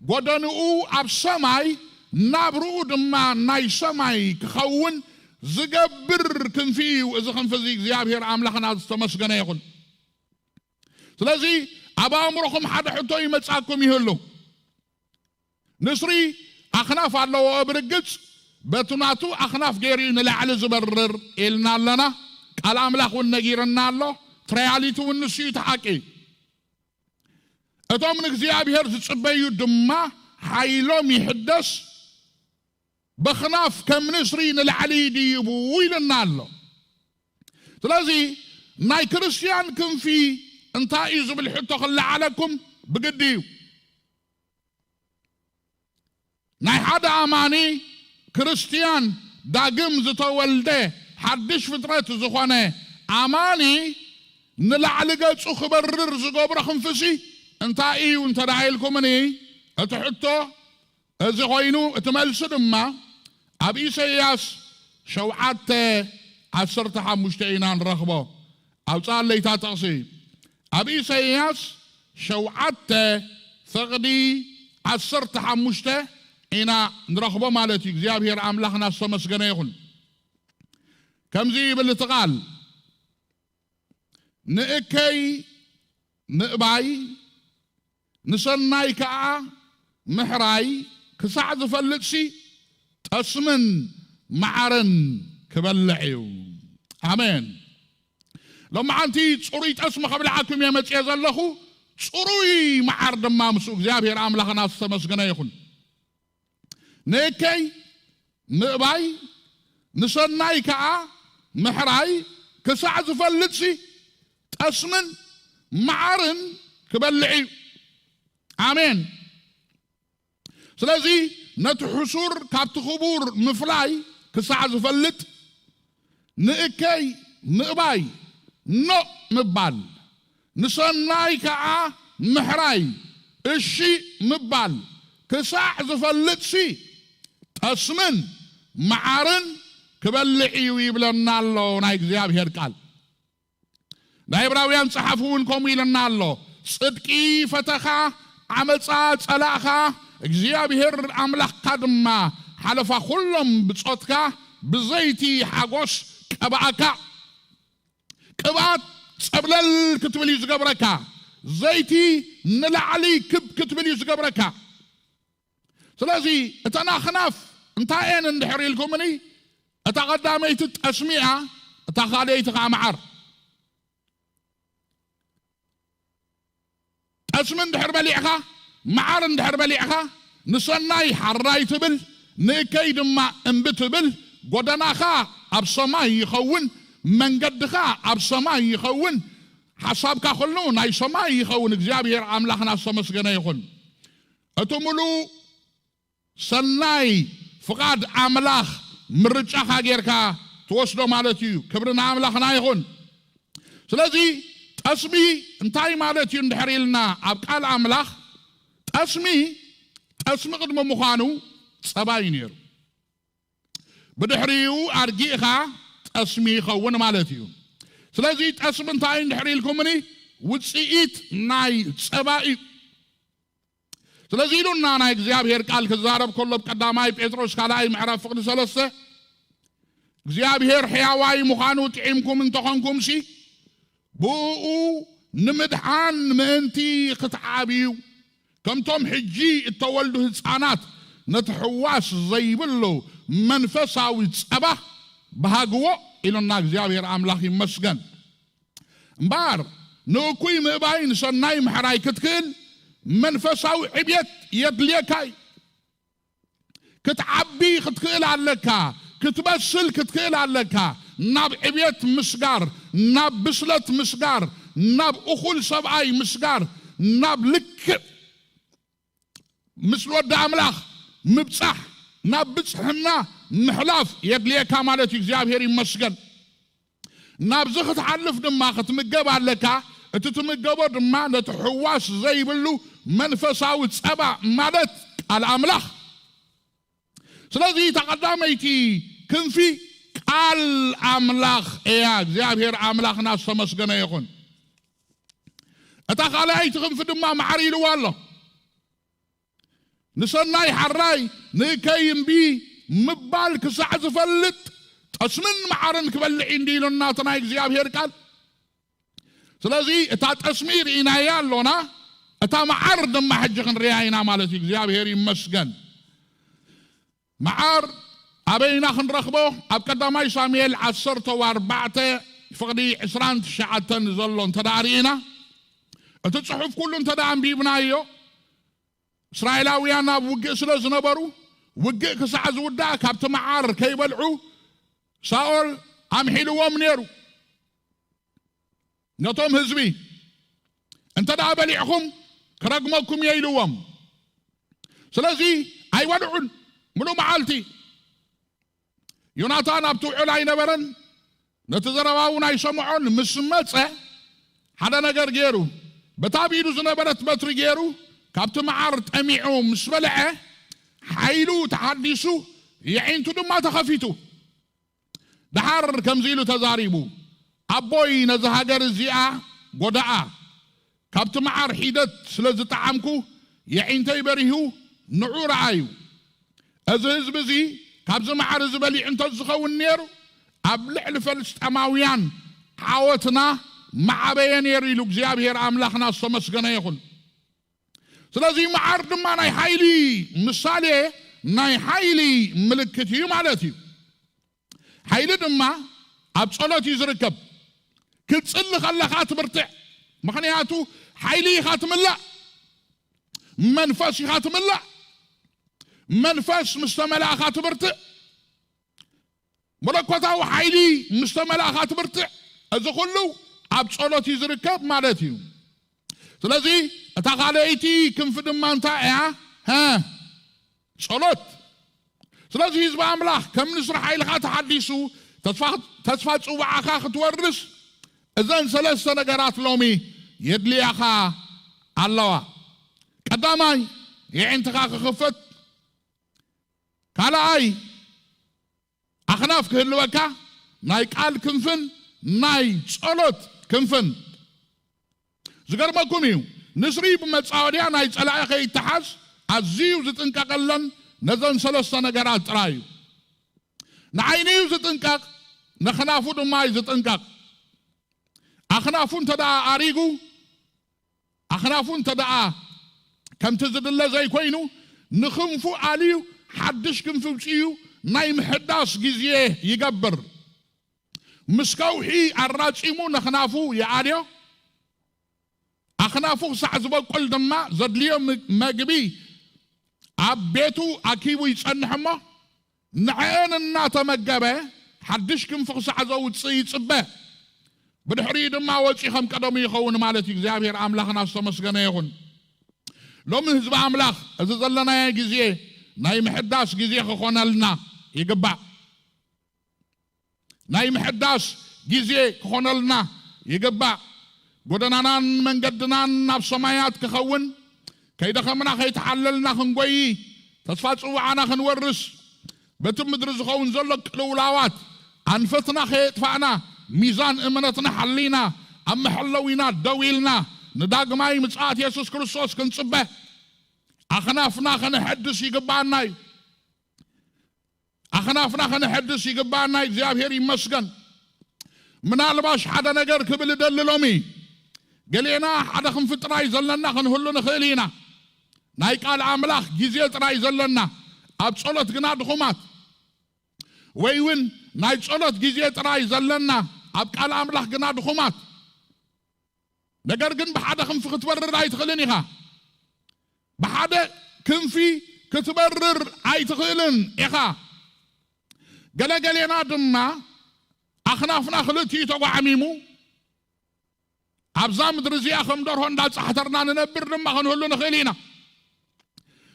ጎደንኡ ኣብ ሰማይ፣ ናብርኡ ድማ ናይ ሰማይ ክኸውን ዝገብር ክንፊ እዩ። እዚ ክንፊ እዚ እግዚኣብሔር ኣምላኽና ዝተመስገነ ይኹን። ስለዚ ኣብ ኣእምሮኹም ሓደ ሕቶ ይመጻኩም ይህሉ። ንስሪ ኣኽናፍ ኣለዎ፣ ብርግጽ በቲ ናቱ ኣኽናፍ ገይሩ እዩ ንላዕሊ ዝበርር ኢልና ኣለና። ቃል ኣምላኽ እውን ነጊርና ኣሎ። ትራያሊቲ እውን ንሱ እዩ፣ እቲ ሓቂ። እቶም ንእግዚኣብሔር ዝጽበዩ ድማ ሓይሎም ይሕደስ፣ በኽናፍ ከም ንስሪ ንላዕሊ ይድይቡ ኢልና ኣሎ። ስለዚ ናይ ክርስትያን ክንፊ እንታይ እዩ ዝብል ሕቶ ክለዓለኩም ብግዲ እዩ። ናይ ሓደ ኣማኒ ክርስትያን፣ ዳግም ዝተወልደ ሓድሽ ፍጥረት ዝኾነ ኣማኒ ንላዕሊ ገጹ ክበርር ዝገብሮ ክንፍሲ እንታይ እዩ እንተ ደኣ ኢልኩምኒ፣ እቲ ሕቶ እዚ ኮይኑ፣ እቲ መልሲ ድማ ኣብ ኢሳይያስ ሸውዓተ ዓሰርተ ሓሙሽተ ኢና ንረኽቦ። ኣውጽኣለይ እታ ጥቕሲ። ኣብ ኢሳይያስ ሸውዓተ ፍቕዲ ዓሰርተ ሓሙሽተ ኢና ንረኽቦ ማለት እዩ። እግዚኣብሔር ኣምላኽና ዝተመስገነ ይኹን። ከምዚ ይብል እቲ ቃል፣ ንእከይ ምእባይ ንሰናይ ከኣ ምሕራይ ክሳዕ ዝፈልጥሲ፣ ጠስምን መዓርን ክበልዕ እዩ። ኣሜን። ሎማዓንቲ ጽሩይ ጠስሚ ከብልዓኩም እየ መጽየ ዘለኹ፣ ጽሩይ መዓር ድማ ምስኡ። እግዚኣብሔር ኣምላኽና ዝተመስገነ ይኹን። ንእከይ ምእባይ ንሰናይ ከኣ ምሕራይ ክሳዕ ዝፈልጥሲ፣ ጠስምን መዓርን ክበልዕ እዩ። ኣሜን። ስለዚ ነቲ ሕሱር ካብቲ ክቡር ምፍላይ ክሳዕ ዝፈልጥ፣ ንእከይ ምእባይ ኖእ ምባል፣ ንሰናይ ከኣ ምሕራይ እሺ ምባል ክሳዕ ዝፈልጥሲ፣ ጠስምን መዓርን ክበልዕ እዩ ይብለና ኣሎ ናይ እግዚኣብሔር ቃል። ናይ ዕብራውያን ጸሓፊ እውን ከምኡ ኢለና ኣሎ። ጽድቂ ፈተኻ፣ ዓመጻ ጸላእኻ፣ እግዚኣብሔር ኣምላኽካ ድማ ሓለፋ ኩሎም ብጾትካ ብዘይቲ ሓጎስ ቀብኣካ። ቅብኣት ጸብለል ክትብል እዩ ዝገብረካ። ዘይቲ ንላዕሊ ክብ ክትብል እዩ ዝገብረካ። ስለዚ እተን ኣኽናፍ እንታይ እየን እንድሕር ኢልኩምኒ፣ እታ ቀዳመይቲ ጠስሚ እያ፣ እታ ካልኣይቲ ኸዓ መዓር። ጠስሚ እንድሕር በሊዕኻ፣ መዓር እንድሕር በሊዕኻ፣ ንሰናይ ሓራይ ትብል፣ ንእከይ ድማ እምቢ ትብል፣ ጎደናኻ ኣብ ሰማይ ይኸውን፣ መንገድኻ ኣብ ሰማይ ይኸውን፣ ሓሳብካ ኩሉ ናይ ሰማይ ይኸውን። እግዚኣብሔር ኣምላኽና ዝተመስገነ ይኹን። እቲ ምሉእ ሰናይ ፍቓድ ኣምላኽ ምርጫኻ ጌርካ ትወስዶ ማለት እዩ። ክብሪ ንኣምላኽና ይኹን። ስለዚ ጠስሚ እንታይ ማለት እዩ እንድሕር ኢልና ኣብ ቃል ኣምላኽ፣ ጠስሚ፣ ጠስሚ ቅድሚ ምዃኑ ጸባ እዩ ነይሩ። ብድሕሪኡ ኣርጊእኻ ጠስሚ ይኸውን ማለት እዩ። ስለዚ ጠስሚ እንታይ እዩ እንድሕር ኢልኩምኒ፣ ውጽኢት ናይ ጸባ እዩ። ስለዚ ኢሉና ናይ እግዚኣብሔር ቃል ክዛረብ ከሎ፣ ብ ቀዳማይ ጴጥሮስ ካልኣይ ምዕራፍ ፍቕዲ ሰለስተ፣ እግዚኣብሔር ሕያዋይ ምዃኑ ጥዒምኩም እንተኾንኩምሲ፣ ብእኡ ንምድሓን ምእንቲ ክትዓብዩ፣ ከምቶም ሕጂ እተወልዱ ህፃናት ነቲ ሕዋስ ዘይብሉ መንፈሳዊ ጸባ ብሃግዎ ኢሉና እግዚኣብሔር ኣምላኽ ይመስገን። እምበኣር ንእኩይ ምእባይ ንሰናይ ምሕራይ ክትክእል መንፈሳዊ ዕብየት የድልየካ እዩ። ክትዓቢ ክትክእል ኣለካ፣ ክትበስል ክትክእል ኣለካ። ናብ ዕብየት ምስጋር፣ ናብ ብስለት ምስጋር፣ ናብ እኹል ሰብኣይ ምስጋር፣ ናብ ልክዕ ምስ ወዲ ኣምላኽ ምብጻሕ፣ ናብ ብጽሕና ምሕላፍ የድልየካ ማለት እዩ። እግዚኣብሔር ይመስገን። ናብዚ ክትሓልፍ ድማ ክትምገብ ኣለካ። እቲ ትምገቦ ድማ ነቲ ሕዋስ ዘይብሉ መንፈሳዊ ጸባ ማለት ቃል ኣምላኽ። ስለዚ እታ ቀዳመይቲ ክንፊ ቃል ኣምላኽ እያ። እግዚኣብሔር ኣምላኽና ዝተመስገነ ይኹን። እታ ካልኣይቲ ክንፊ ድማ መዓር ኢልዋ ኣሎ። ንሰናይ ሓራይ ንእከይ እምቢ ምባል ክሳዕ ዝፈልጥ ጠስምን መዓርን ክበልዕ እንዲ ኢሉና እቲ ናይ እግዚኣብሔር ቃል። ስለዚ እታ ጠስሚ ርኢናያ ኣሎና፣ እታ መዓር ድማ ሕጂ ክንርያ ኢና ማለት እዩ። እግዚኣብሔር ይመስገን። መዓር ኣበይና ክንረኽቦ? ኣብ ቀዳማይ ሳሙኤል ዓሰርተ ኣርባዕተ ፍቕዲ ዕስራን ትሽዓተን ዘሎ እንተ ደኣ ርኢና፣ እቲ ጽሑፍ ኩሉ እንተ ደኣ ኣንቢብናዮ፣ እስራኤላውያን ኣብ ውግእ ስለ ዝነበሩ፣ ውግእ ክሳዕ ዝውዳእ ካብቲ መዓር ከይበልዑ ሳኦል ኣምሒልዎም ነይሩ። ነቶም ህዝቢ፣ "እንተ ደኣ በሊዕኹም ክረግመኩም እየ" ኢልዎም። ስለዚ ኣይበልዑን። ምሉእ መዓልቲ ዮናታን ኣብቲ ውዕል ኣይነበረን። ነቲ ዘረባ እውን ኣይሰምዖን። ምስ መጸ ሓደ ነገር ገይሩ፣ በታ ኣብ ኢዱ ዝነበረት በትሪ ገይሩ ካብቲ መዓር ጠሚዑ ምስ በልዐ፣ ሓይሉ ተሓዲሱ፣ የዒንቱ ድማ ተኸፊቱ። ደሓር ከምዚ ኢሉ ተዛሪቡ፣ "ኣቦይ ነዛ ሃገር እዚኣ ጐደኣ፣ ካብቲ መዓር ሒደት ስለ ዝጠዓምኩ የዒንተይ በሪሁ፣ ንዑ ረኣዩ፣ እዚ ህዝቢ እዚ ካብዚ መዓር እዚ በሊዑ እንተ ዝኸውን ነይሩ፣ ኣብ ልዕሊ ፈልስጣማውያን ዓወትና መዓበየ ነይሩ ኢሉ እግዚኣብሔር ኣምላኽና ዝተመስገነ ይኹን። ስለዚ መዓር ድማ ናይ ሓይሊ ምሳሌ፣ ናይ ሓይሊ ምልክት እዩ ማለት እዩ። ሓይሊ ድማ ኣብ ጸሎት እዩ ዝርከብ። ክትጽሊ ከለኻ ትብርትዕ። ምኽንያቱ ሓይሊ ኢኻ ትምላእ፣ መንፈስ ኢኻ ትምላእ። መንፈስ ምስ ተመላእኻ ትብርትዕ። መለኮታዊ ሓይሊ ምስ ተመላእኻ ትብርትዕ። እዚ ኩሉ ኣብ ጸሎት እዩ ዝርከብ ማለት እዩ። ስለዚ እታ ካልኣይቲ ክንፊ ድማ እንታይ እያ? ጸሎት። ስለዚ ህዝቢ ኣምላኽ ከም ንስሪ ሓይልኻ ተሓዲሱ፣ ተስፋ ጽውዓኻ ክትወርስ፣ እዘን ሰለስተ ነገራት ሎሚ የድልያኻ ኣለዋ። ቀዳማይ፣ የዒንትኻ ክኽፈት። ካልኣይ፣ ኣኽናፍ ክህልወካ፣ ናይ ቃል ክንፍን ናይ ጸሎት ክንፍን። ዝገርመኩም እዩ፣ ንስሪ ብመጻወድያ ናይ ጸላኢ ከይተሓዝ ኣዝዩ ዝጥንቀቐለን ነዘን ሰለስተ ነገራት ጥራይ እዩ። ንዓይኑ እዩ ዝጥንቀቕ፣ ነኽናፉ ድማ እዩ ዝጥንቀቕ። ኣኽናፉ እንተ ደኣ ኣሪጉ፣ ኣኽናፉ እንተ ደኣ ከምቲ ዝድለ ዘይኮይኑ፣ ንኽንፉ ኣልዩ ሓድሽ ክንፊ ውፅኡ ናይ ምሕዳስ ግዜ ይገብር። ምስ ከውሒ ኣራጺሙ ነኽናፉ ይኣልዮ። ኣኽናፉ ክሳዕ ዝበቁል ድማ ዘድልዮ ም-፣ መግቢ ኣብ ቤቱ ኣኪቡ ይጸንሕ እሞ፣ ንዕአን እናተመገበ ሓድሽ ክንፊ ክሳዕ ዘውጽእ ይጽበ። ብድሕሪኡ ድማ ወጺኡ ከም ቀደሙ ይኸውን ማለት እዩ። እግዚኣብሔር ኣምላኽና ዝተመስገነ ይኹን። ሎሚ ህዝቢ ኣምላኽ፣ እዚ ዘለናዮ ግዜ ናይ ምሕዳስ ግዜ ክኾነልና ይግባእ። ናይ ምሕዳስ ግዜ ክኾነልና ይግባእ። ጎደናናን መንገድናን ናብ ሰማያት ክኸውን፣ ከይደኸምና ከይተሓለልና ክንጎዪ፣ ተስፋ ጽውዓና ክንወርስ፣ በቲ ምድሪ ዝኸውን ዘሎ ቅልውላዋት ኣንፈትና ከየጥፋእና፣ ሚዛን እምነትና ሓሊና፣ ኣብ መሐለዊና ደው ኢልና፣ ንዳግማይ ምጽኣት የሱስ ክርስቶስ ክንጽበ፣ ኣኽናፍና ከነሐድስ ይግባኣና እዩ። ኣኽናፍና ከነሐድስ ይግባኣና። እግዚኣብሔር ይመስገን። ምናልባሽ ሓደ ነገር ክብል እደሊ ሎሚ። ገሌና ሓደ ክንፊ ጥራይ ዘለና ክንህሉ ንኽእል ኢና። ናይ ቃል ኣምላኽ ግዜ ጥራይ ዘለና፣ ኣብ ጸሎት ግና ድኹማት። ወይ እውን ናይ ጸሎት ግዜ ጥራይ ዘለና፣ ኣብ ቃል ኣምላኽ ግና ድኹማት። ነገር ግን ብሓደ ክንፊ ክትበርር ኣይትኽእልን ኢኻ። ብሓደ ክንፊ ክትበርር ኣይትኽእልን ኢኻ። ገለገሌና ድማ ኣኽናፍና ክልቲኡ ተጓዕሚሙ፣ ኣብዛ ምድሪ እዚኣ ከም ደርሆ እንዳጻሕተርና ንነብር ድማ ክንህሉ ንኽእል ኢና።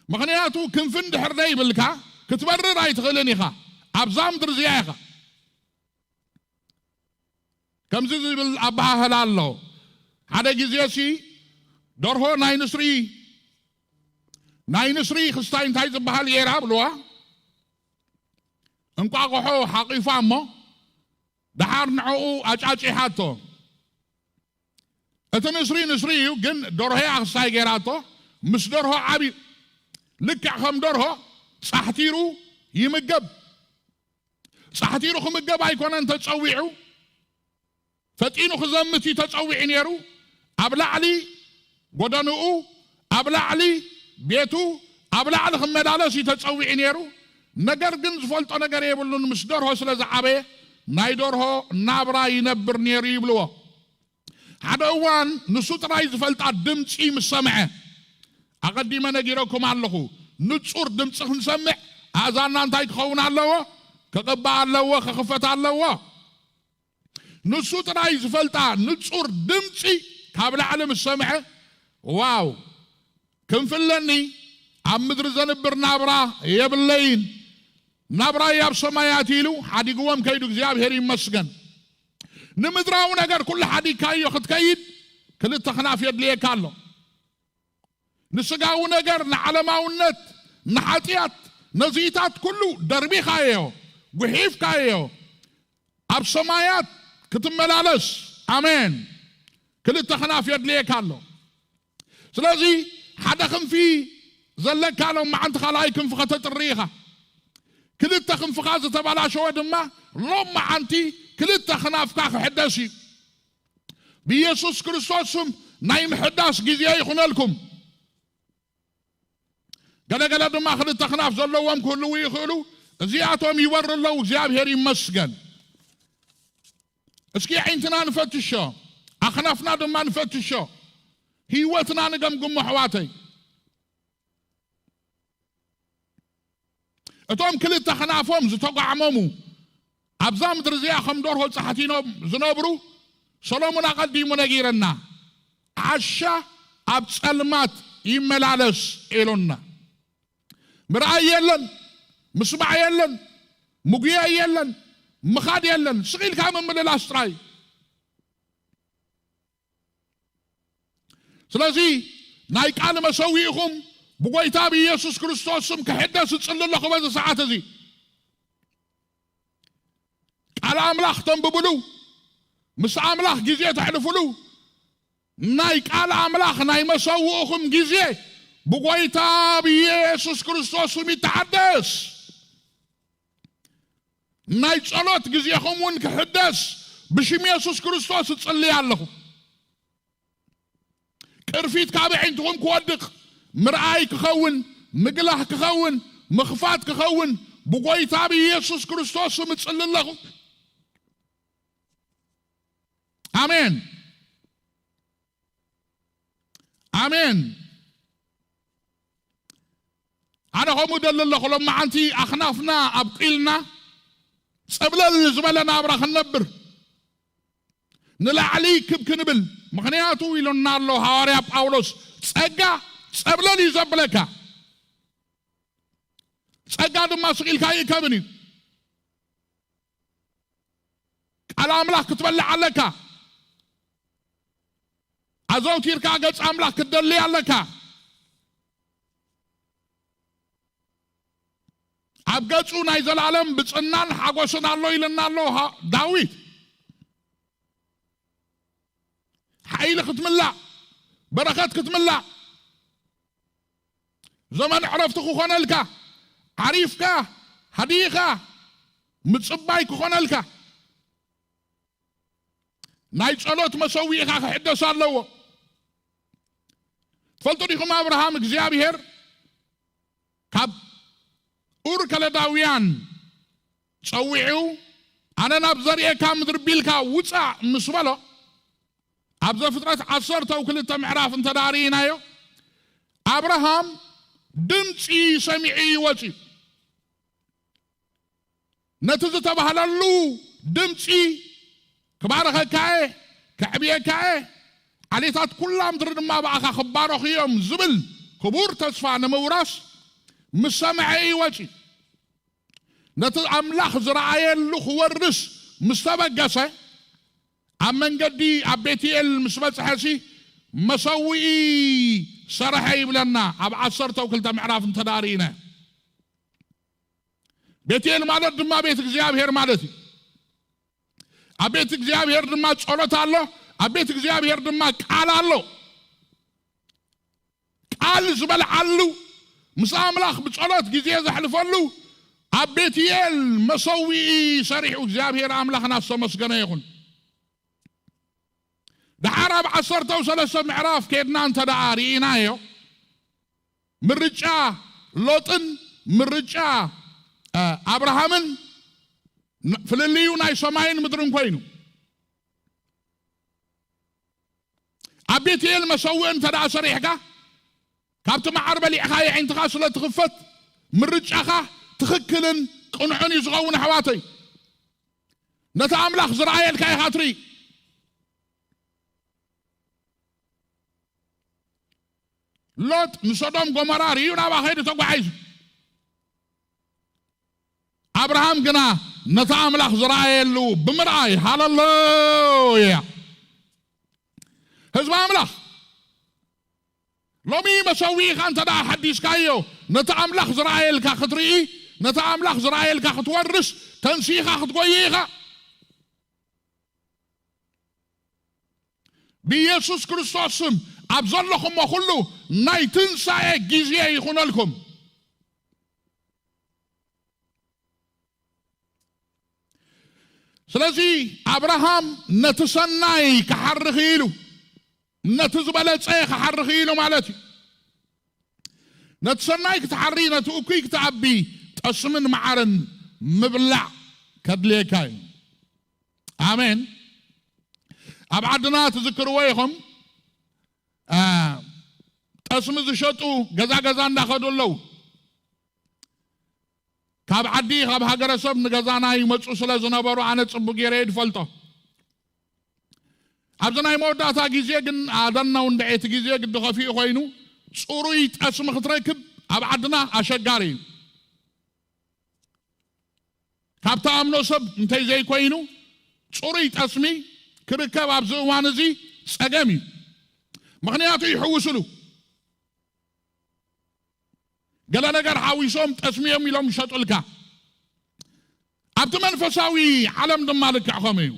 ምኽንያቱ ክንፊ እንድሕር ዘይብልካ ክትበርር ኣይትኽእልን ኢኻ። ኣብዛ ምድሪ እዚኣ ኢኻ። ከምዚ ዝብል ኣበሃህላ ኣሎ። ሓደ ግዜ ሲ ደርሆ ናይ ንስሪ፣ ናይ ንስሪ ክስታይ እንታይ ዝበሃል ገይራ ብልዋ፣ እንቋቑሖ ሓቒፋ እሞ፣ ደሓር ንዕኡ ኣጫጪሓቶ። እቲ ንስሪ ንስሪ እዩ፣ ግን ደርሆ እያ ክስታይ ገይራቶ። ምስ ደርሆ ዓብዩ። ልክዕ ከም ደርሆ ጻሕቲሩ ይምገብ። ጻሕቲሩ ክምገብ ኣይኮነን ተጸዊዑ፣ ፈጢኑ ክዘምት እዩ ተጸዊዑ ነይሩ። ኣብ ላዕሊ ጎደንኡ፣ ኣብ ላዕሊ ቤቱ፣ ኣብ ላዕሊ ክመላለስ እዩ ተጸዊዑ ነይሩ። ነገር ግን ዝፈልጦ ነገር የብሉን። ምስ ደርሆ ስለ ዝዓበየ፣ ናይ ደርሆ ናብራ ይነብር ነይሩ ይብልዎ። ሓደ እዋን ንሱ ጥራይ ዝፈልጣ ድምጺ ምስ ሰምዐ፣ ኣቐዲመ ነጊረኩም ኣለኹ፣ ንጹር ድምጺ ክንሰምዕ ኣእዛንና እንታይ ክኸውን ኣለዎ? ክቕባእ ኣለዎ፣ ክኽፈት ኣለዎ። ንሱ ጥራይ ዝፈልጣ ንጹር ድምጺ ካብ ላዕሊ ምስ ሰምዐ፣ ዋው፣ ክንፊ ኣለኒ፣ ኣብ ምድሪ ዘንብር ናብራ የብለይን፣ ናብራይ ኣብ ሰማያት ኢሉ ሓዲግዎም ከይዱ፣ እግዚኣብሔር ይመስገን። ንምድራዊ ነገር ኩሉ ሓዲግካዮ ክትከይድ ክልተ ክናፍ የድልየካ ኣሎ። ንስጋዊ ነገር፣ ንዓለማውነት፣ ንሓጢኣት፣ ነዚኢታት ኩሉ ደርቢኻዮ፣ ጉሒፍካዮ፣ ኣብ ሰማያት ክትመላለስ፣ ኣሜን፣ ክልተ ክናፍ የድልየካ ኣሎ። ስለዚ ሓደ ክንፊ ዘለካ ሎም መዓንቲ ካልኣይ ክንፊ ከተጥሪ ኢኻ። ክልተ ክንፍኻ ዝተበላሸወ ድማ ሎም መዓንቲ ክልተ ክናፍካ ክሕደስ እዩ። ብኢየሱስ ክርስቶስ ስም ናይ ምሕዳስ ግዜ ይኹነልኩም። ገለገለ ድማ ክልተ ክናፍ ዘለዎም ክህልዉ ይኽእሉ። እዚኣቶም ይበሩ ኣለዉ። እግዚኣብሔር ይመስገን። እስኪ ኣዒንትና ንፈትሾ፣ ኣኽናፍና ድማ ንፈትሾ፣ ህይወትና ንገምግሞ ኣሕዋተይ። እቶም ክልተ ክናፎም ዝተጓዕመሙ ኣብዛ ምድሪ እዚኣ ከም ደርሆ ጻሕቲኖም ዝነብሩ ሰሎሞን ኣቐዲሙ ነጊረና። ዓሻ ኣብ ጸልማት ይመላለስ ኢሉና። ምርኣይ የለን፣ ምስማዕ የለን፣ ምጉያይ የለን፣ ምኻድ የለን፣ ስቕ ኢልካ ምምልላስ ጥራይ። ስለዚ ናይ ቃል መሰዊእኹም ብጎይታ ብኢየሱስ ክርስቶስ ስም ክሕደስ እጽሊ ኣለኹ በዚ ሰዓት እዚ። ቃል ኣምላኽ ተንብብሉ፣ ምስ ኣምላኽ ግዜ ተሕልፍሉ፣ ናይ ቃል ኣምላኽ ናይ መሰውእኹም ግዜ ብጎይታ ብኢየሱስ ክርስቶስ ስም ይተሓደስ። ናይ ጸሎት ግዜኹም እውን ክሕደስ ብሽም የሱስ ክርስቶስ እጽልይ ኣለኹ። ቅርፊት ካብ ኣዒንትኹም ክወድቕ፣ ምርኣይ ክኸውን፣ ምግላህ ክኸውን፣ ምኽፋት ክኸውን ብጎይታ ብኢየሱስ ክርስቶስ ስም እጽሊ ኣለኹ። ኣሜን። ኣሜን። ኣነ ከምኡ ደሊ ኣለኹ። ሎም መዓንቲ ኣኽናፍና ኣብቂልና ጸብለል ዝበለ ናብራ ክንነብር፣ ንላዕሊ ክብ ክንብል። ምኽንያቱ ኢሉና ኣሎ ሃዋርያ ጳውሎስ፣ ጸጋ ጸብለል እዩ ዘብለካ። ጸጋ ድማ ስቕ ኢልካ ይእከብን እዩ። ቃል ኣምላኽ ክትበልዕ ኣለካ። ኣዘውቲርካ ገጽ ኣምላኽ ክትደሊ ኣለካ። ኣብ ገጹ ናይ ዘላለም ብጽናን ሓጎስን ኣሎ ኢልና ኣሎ ሃ-፣ ዳዊት። ሓይሊ ክትምላእ፣ በረኸት ክትምላእ፣ ዘመን ዕረፍቲ ክኾነልካ፣ ዓሪፍካ፣ ሃዲኻ፣ ምጽባይ ክኾነልካ፣ ናይ ጸሎት መሰዊእኻ ክሕደስ ኣለዎ። ትፈልጡ ዲኹም፣ ኣብርሃም እግዚኣብሔር ካብ ኡር ከለዳውያን ጸዊዑ፣ "ኣነ ናብ ዘርእየካ ምድሪ ቢልካ ውጻእ" ምስ በሎ፣ ኣብ ዘፍጥረት ዓሰርተ ክልተ ምዕራፍ እንተ ደኣ ርኢናዮ፣ ኣብርሃም ድምጺ ሰሚዑ እዩ ወጺኡ። ነቲ ዝተባህለሉ ድምጺ፣ "ክባርኸካ እየ፣ ከዕብየካ እየ፣ ዓሌታት ኩላ ምድሪ ድማ ብኣኻ ክባረኹ እዮም" ዝብል ክቡር ተስፋ ንምውራስ ምስ ሰምዐ እዩ ወጺኡ። ነቲ ኣምላኽ ዝረኣየሉ ክወርስ ምስ ተበገሰ፣ ኣብ መንገዲ ኣብ ቤትኤል ምስ በጽሐሲ፣ መሰውኢ ሰርሐ ይብለና፣ ኣብ ዓሰርተ ክልተ ምዕራፍ እንተ ደኣ ርኢና። ቤትኤል ማለት ድማ ቤት እግዚኣብሔር ማለት እዩ። ኣብ ቤት እግዚኣብሔር ድማ ጸሎት ኣሎ፣ ኣብ ቤት እግዚኣብሔር ድማ ቃል ኣሎ። ቃል ዝበልዓሉ፣ ምስ ኣምላኽ ብጸሎት ግዜ ዘሕልፈሉ፣ ኣብ ቤትኤል መሰውኢ ሰሪሑ እግዚኣብሔር ኣምላኽና ዝተመስገነ ይኹን። ደሓር ኣብ ዓሰርተ ሰለስተ ምዕራፍ ኬድና እንተ ደኣ ርኢናዮ፣ ምርጫ ሎጥን ምርጫ፣ እ፣ ኣብርሃምን ን-፣ ፍልልዩ ናይ ሰማይን ምድርን ኮይኑ። ኣብ ቤትኤል መሰውእ እንተ ደኣ ሰሪሕካ፣ ካብቲ መዓር በሊዕኻ የዒንትኻ ስለ ትኽፈት፣ ምርጫኻ ትኽክልን ቅኑዕን እዩ ዝኸውን፣ ኣሕዋተይ። ነቲ ኣምላኽ ዝረኣየልካ ኢኻ ትርኢ። ሎጥ ንሶዶም ጎመራ ርእዩ ናብኣ ኸይዱ ተጓዒዙ። ኣብርሃም ግና ነቲ ኣምላኽ ዝረኣየሉ ብምርኣይ፣ ሃለሉያ! ህዝቢ ኣምላኽ፣ ሎሚ መሰዊእኻ እንተ ደኣ ሓዲስካዮ፣ ነቲ ኣምላኽ ዝረኣየልካ ክትርኢ፣ ነቲ ኣምላኽ ዝረኣየልካ ክትወርስ፣ ተንሲእኻ ክትጎይ ኢኻ። ብኢየሱስ ክርስቶስ ስም ኣብ ዘለኹሞ ኩሉ ናይ ትንሳኤ ግዜ ይኹነልኩም። ስለዚ ኣብርሃም ነቲ ሰናይ ክሓሪ ክኢሉ፣ ነቲ ዝበለጸ ክሓሪ ክኢሉ ማለት እዩ። ነቲ ሰናይ ክትሓሪ፣ ነቲ እኩይ ክትኣቢ፣ ጠስምን መዓርን ምብላዕ ከድልየካ እዩ። ኣሜን። ኣብ ዓድና ትዝክርዎ ኢኹም፣ አ፣ ጠስሚ ዝሸጡ ገዛ ገዛ እንዳኸዱ ኣለዉ። ካብ ዓዲ፣ ካብ ሃገረሰብ ንገዛና ይመጹ ስለ ዝነበሩ፣ ኣነ ጽቡቅ ገይረ እየ ዝፈልጦ። ኣብዚ ናይ መወዳእታ ግዜ ግን፣ ኣደናው እንድዒ እቲ ግዜ ግዲ ከፊኡ ኮይኑ፣ ጽሩይ ጠስሚ ክትረክብ ኣብ ዓድና ኣሸጋሪ እዩ። ካብ ተኣምኖ ሰብ እንተይ ዘይኮይኑ፣ ጽሩይ ጠስሚ ክርከብ ኣብዚ እዋን እዚ ጸገም እዩ። ምኽንያቱ ይሕውስሉ። ገለ ነገር ሓዊሶም ጠስሚ እዮም ኢሎም ይሸጡልካ። ኣብቲ መንፈሳዊ ዓለም ድማ ልክዕ ከምኡ እዩ።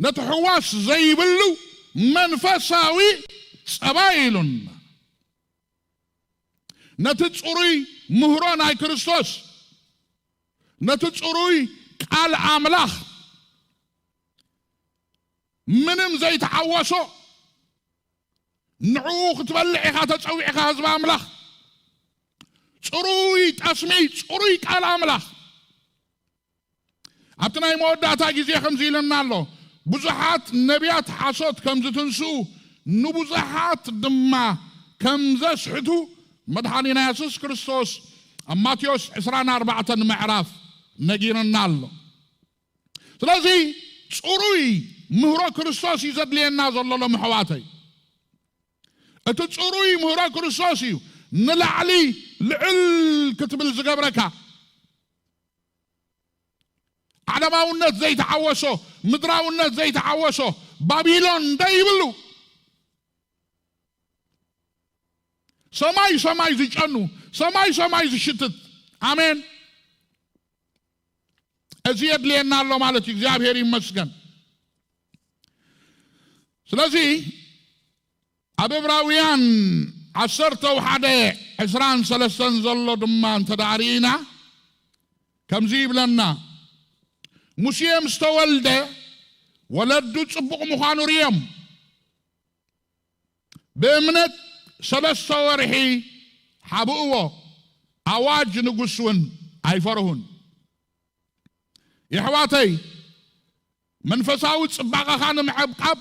ነቲ ሕዋስ ዘይብሉ መንፈሳዊ ጸባይ ኢሉና። ነቲ ጽሩይ ምህሮ ናይ ክርስቶስ፣ ነቲ ጽሩይ ቃል ኣምላኽ፣ ምንም ዘይተሓወሶ፣ ንዕኡ ክትበልዕ ኢኻ ተጸዊዕኻ፣ ህዝቢ ኣምላኽ። ጽሩይ ጠስሚ፣ ጽሩይ ቃል ኣምላኽ። ኣብቲ ናይ መወዳእታ ግዜ ከምዚ ኢለና ኣሎ፣ ብዙሓት ነቢያት ሓሶት ከም ዝትንስኡ፣ ንብዙሓት ድማ ከም ዘስሕቱ መድሓኒና የሱስ ክርስቶስ ኣብ ማቴዎስ ዕስራን ኣርባዕተን ምዕራፍ ነጊርና ኣሎ። ስለዚ ጽሩይ ምህሮ ክርስቶስ እዩ ዘድልየና ዘሎ ሎም ኣሕዋተይ። እቲ ጽሩይ ምህሮ ክርስቶስ እዩ ንላዕሊ ልዕል ክትብል ዝገብረካ። ዓለማውነት ዘይተዓወሶ፣ ምድራውነት ዘይተዓወሶ ባቢሎን ደይብሉ። ሰማይ ሰማይ ዝጨኑ፣ ሰማይ ሰማይ ዝሽትት። ኣሜን። እዚ የድልየና ኣሎ ማለት እዩ። እግዚኣብሔር ይመስገን። ስለዚ ኣብ ዕብራውያን ዓሰርተ ሓደ ዕስራን ሰለስተን ዘሎ ድማ እንተ ደኣ ርኢና ከምዚ ይብለና፣ ሙሴ ምስ ተወልደ ወለዱ ጽቡቕ ምዃኑ ርእዮም፣ ብእምነት ሰለስተ ወርሒ ሓብእዎ፣ ኣዋጅ ንጉስ እውን ኣይፈርሁን። የሕዋተይ፣ መንፈሳዊ ጽባቐኻ ንምዕቃብ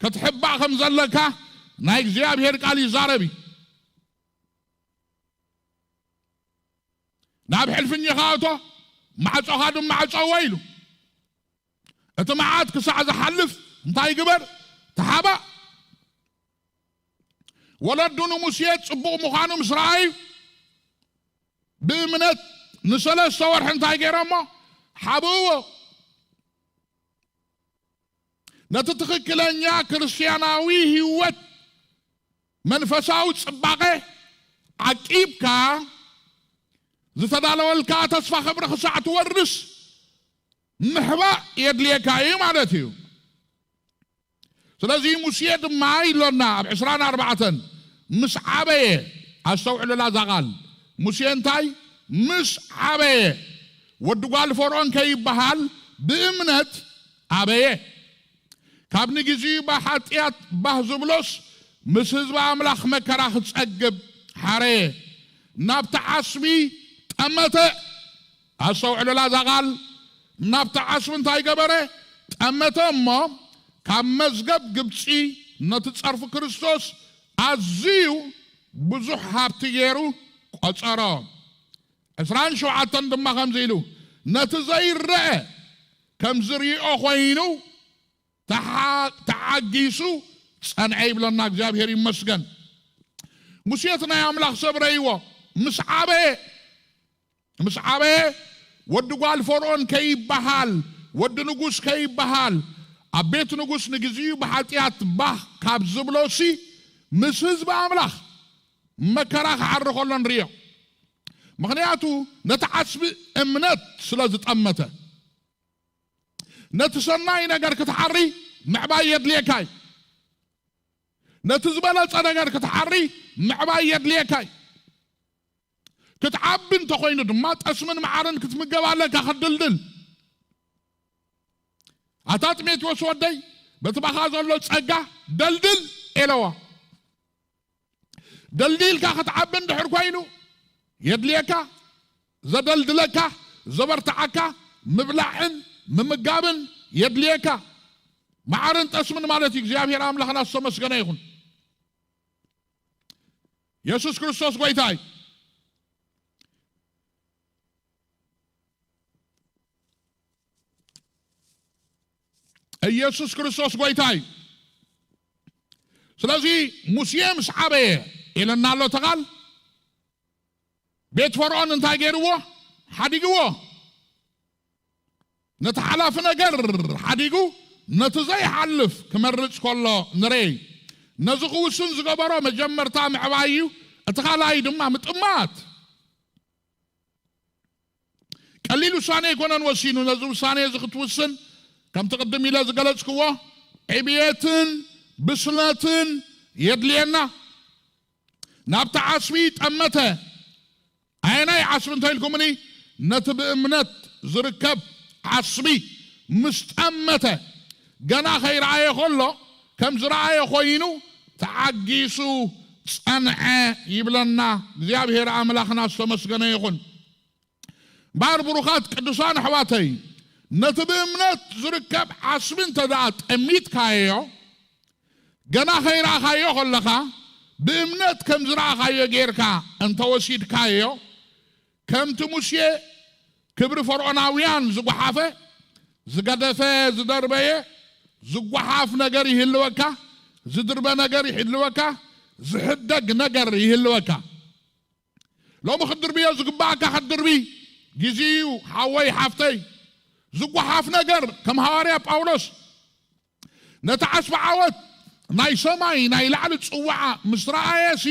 ክትሕባእ ከም ዘለካ ናይ እግዚኣብሔር ቃል ይዛረብ እዩ። ናብ ሕልፍኝኻ እቶ፣ ማዕጾኻ ድማ ዕጸዎ ኢሉ። እቲ መዓት ክሳዕ ዝሓልፍ እንታይ ግበር? ተሓባእ። ወለዱ ንሙሴ ጽቡቕ ምዃኑ ምስ ረኣዩ፣ ብእምነት ንሰለስተ ወርሒ እንታይ ገይሮሞ? ሓብእዎ። ነቲ ትኽክለኛ ክርስትያናዊ ህይወት መንፈሳዊ ጽባቐ ዓቂብካ፣ ዝተዳለወልካ ተስፋ ክብሪ ክሳዕ ትወርስ ምሕባእ የድልየካ እዩ ማለት እዩ። ስለዚ ሙሴ ድማ ኢሎና ኣብ ዕስራን ኣርባዕተን ምስ ዓበየ፣ ኣስተውዕሉላ እዛ ቃል፣ ሙሴ እንታይ? ምስ ዓበየ፣ ወዲ ጓል ፈርዖን ከይበሃል ብእምነት ኣበየ። ካብ ንግዚኡ ብሓጢኣት ባህ ዝብሎስ ምስ ህዝቢ ኣምላኽ መከራ ክጸግብ ሓረየ። ናብቲ ዓስቢ ጠመተ። ኣስተውዕሉላ እዛ ቃል፣ ናብቲ ዓስቢ እንታይ ገበረ? ጠመተ እሞ ካብ መዝገብ ግብጺ ነቲ ጸርፊ ክርስቶስ ኣዝዩ ብዙሕ ሃብቲ ገይሩ ቆጸሮ። ዕስራን ሸውዓተን ድማ ከምዚ ኢሉ፣ ነቲ ዘይረአ ከም ዝሪኦ ኮይኑ ተሓ-፣ ተዓጊሱ ጸንዐ ይብለና። እግዚኣብሔር ይመስገን። ሙሴ እቲ ናይ ኣምላኽ ሰብ ረእይዎ ምስ ዓበየ፣ ምስ ዓበየ ወዲ ጓል ፈርዖን ከይበሃል፣ ወዲ ንጉስ ከይበሃል፣ ኣብ ቤት ንጉስ ንግዚኡ ብሓጢኣት ባህ ካብ ዝብሎሲ ምስ ህዝቢ ኣምላኽ መከራ ክዓሪ ከሎ ንርእዮ። ምኽንያቱ ነቲ ዓስቢ እምነት ስለ ዝጠመተ። ነቲ ሰናይ ነገር ክትሓሪ ምዕባይ የድልየካ እዩ። ነቲ ዝበለጸ ነገር ክትሓሪ ምዕባይ የድልየካ እዩ። ክትዓቢ እንተኾይኑ ድማ ጠስምን መዓርን ክትምገብ ኣለካ፣ ክትድልድል። እታ ጢሞቴዎስ ወደይ፣ በቲ ባኻ ዘሎ ጸጋ ደልድል ኢለዋ። ደልዲልካ ክትዓቢ እንድሕር ኮይኑ የድልየካ፣ ዘደልድለካ፣ ዘበርትዓካ ምብላዕን ምምጋብን የድልየካ። መዓርን ጠስምን ማለት እዩ። እግዚኣብሔር ኣምላኽና ዝተመስገነ ይኹን። የሱስ ክርስቶስ ጎይታ እዩ። ኢየሱስ ክርስቶስ ጎይታ እዩ። ስለዚ ሙሴ ምስ ዓበየ ኢለና ኣሎ እቲ ቃል። ቤት ፈርዖን እንታይ ገይርዎ? ሓዲግዎ። ነቲ ሓላፊ ነገር ሓዲጉ ነቲ ዘይሓልፍ ክመርጽ ከሎ ንርኢ። ነዚ ክውስን ዝገበሮ መጀመርታ ምዕባይ እዩ፣ እቲ ካልኣይ ድማ ምጥማት። ቀሊል ውሳኔ ኣይኮነን ወሲኑ። ነዚ ውሳኔ እዚ ክትውስን ከምቲ ቅድም ኢለ ዝገለጽክዎ ዕብየትን ብስለትን የድልየና። ናብቲ ዓስቢ ጠመተ። ኣየናይ ዓስቢ እንተኢልኩምኒ፣ ነቲ ብእምነት ዝርከብ ዓስቢ ምስ ጠመተ፣ ገና ከይረኣየ ከሎ ከም ዝረኣየ ኮይኑ ተዓጊሱ ጸንዐ ይብለና። እግዚኣብሔር ኣምላኽና ዝተመስገነ ይኹን። እምበኣር ብሩኻት ቅዱሳን ኣሕዋተይ፣ ነቲ ብእምነት ዝርከብ ዓስቢ እንተ ደኣ ጠሚትካዮ፣ ገና ከይረኣኻዮ ከለኻ ብእምነት ከም ዝረኣኻዮ ጌርካ እንተወሲድካዮ፣ ከምቲ ሙሴ ክብሪ ፈርዖናውያን ዝጓሓፈ፣ ዝገደፈ፣ ዝደርበየ፣ ዝጓሓፍ ነገር ይህልወካ፣ ዝድርበ ነገር ይህልወካ፣ ዝሕደግ ነገር ይህልወካ። ሎሚ ክትድርብዮ ዝግባኣካ ክትድርቢ ግዜ እዩ፣ ሓወይ ሓፍተይ። ዝጓሓፍ ነገር ከም ሃዋርያ ጳውሎስ ነቲ ዓስቢ ዓወት ናይ ሰማይ ናይ ላዕሊ ጽዋዓ ምስ ረኣየሲ፣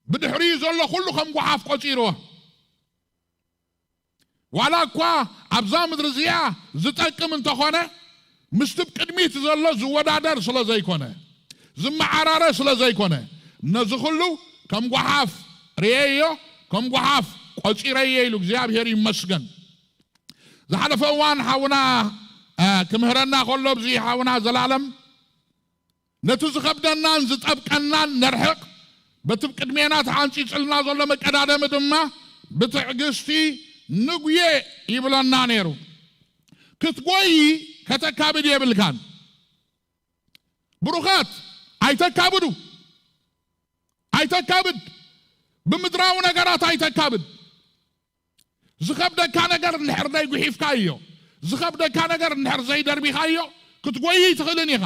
ብድሕሪኡ ዘሎ ኩሉ ከም ጓሓፍ ቆጺርዎ። ዋላ እኳ ኣብዛ ምድሪ እዚኣ ዝጠቅም እንተኾነ፣ ምስቲ ቅድሚት ዘሎ ዝወዳደር ስለ ዘይኮነ፣ ዝመዓራረ ስለ ዘይኮነ፣ ነዚ ኩሉ ከም ጓሓፍ ርእየዮ፣ ከም ጓሓፍ ቆጺረዮ ኢሉ እግዚኣብሔር ይመስገን። ዝሓለፈ እዋን ሓውና፣ እ፣ ክምህረና ከሎ፣ ኣብዚ ሓውና ዘላለም፣ ነቲ ዝኸብደናን ዝጠብቀናን ነርሕቕ፣ በቲ ቅድሜና ተሓንጺጽልና ዘሎ መቀዳደሚ ድማ ብትዕግስቲ ንጉየ ይብለና ነይሩ። ክትጎይ ከተካብድ የብልካን። ብሩኻት፣ ኣይተካብዱ። ኣይተካብድ። ብምድራዊ ነገራት ኣይተካብድ። ዝኸብደካ ነገር እንድሕር ዘይጉሒፍካዮ፣ ዝኸብደካ ነገር እንድሕር ዘይደርቢኻዮ፣ ክትጎይ ኣይትኽእልን ኢኻ።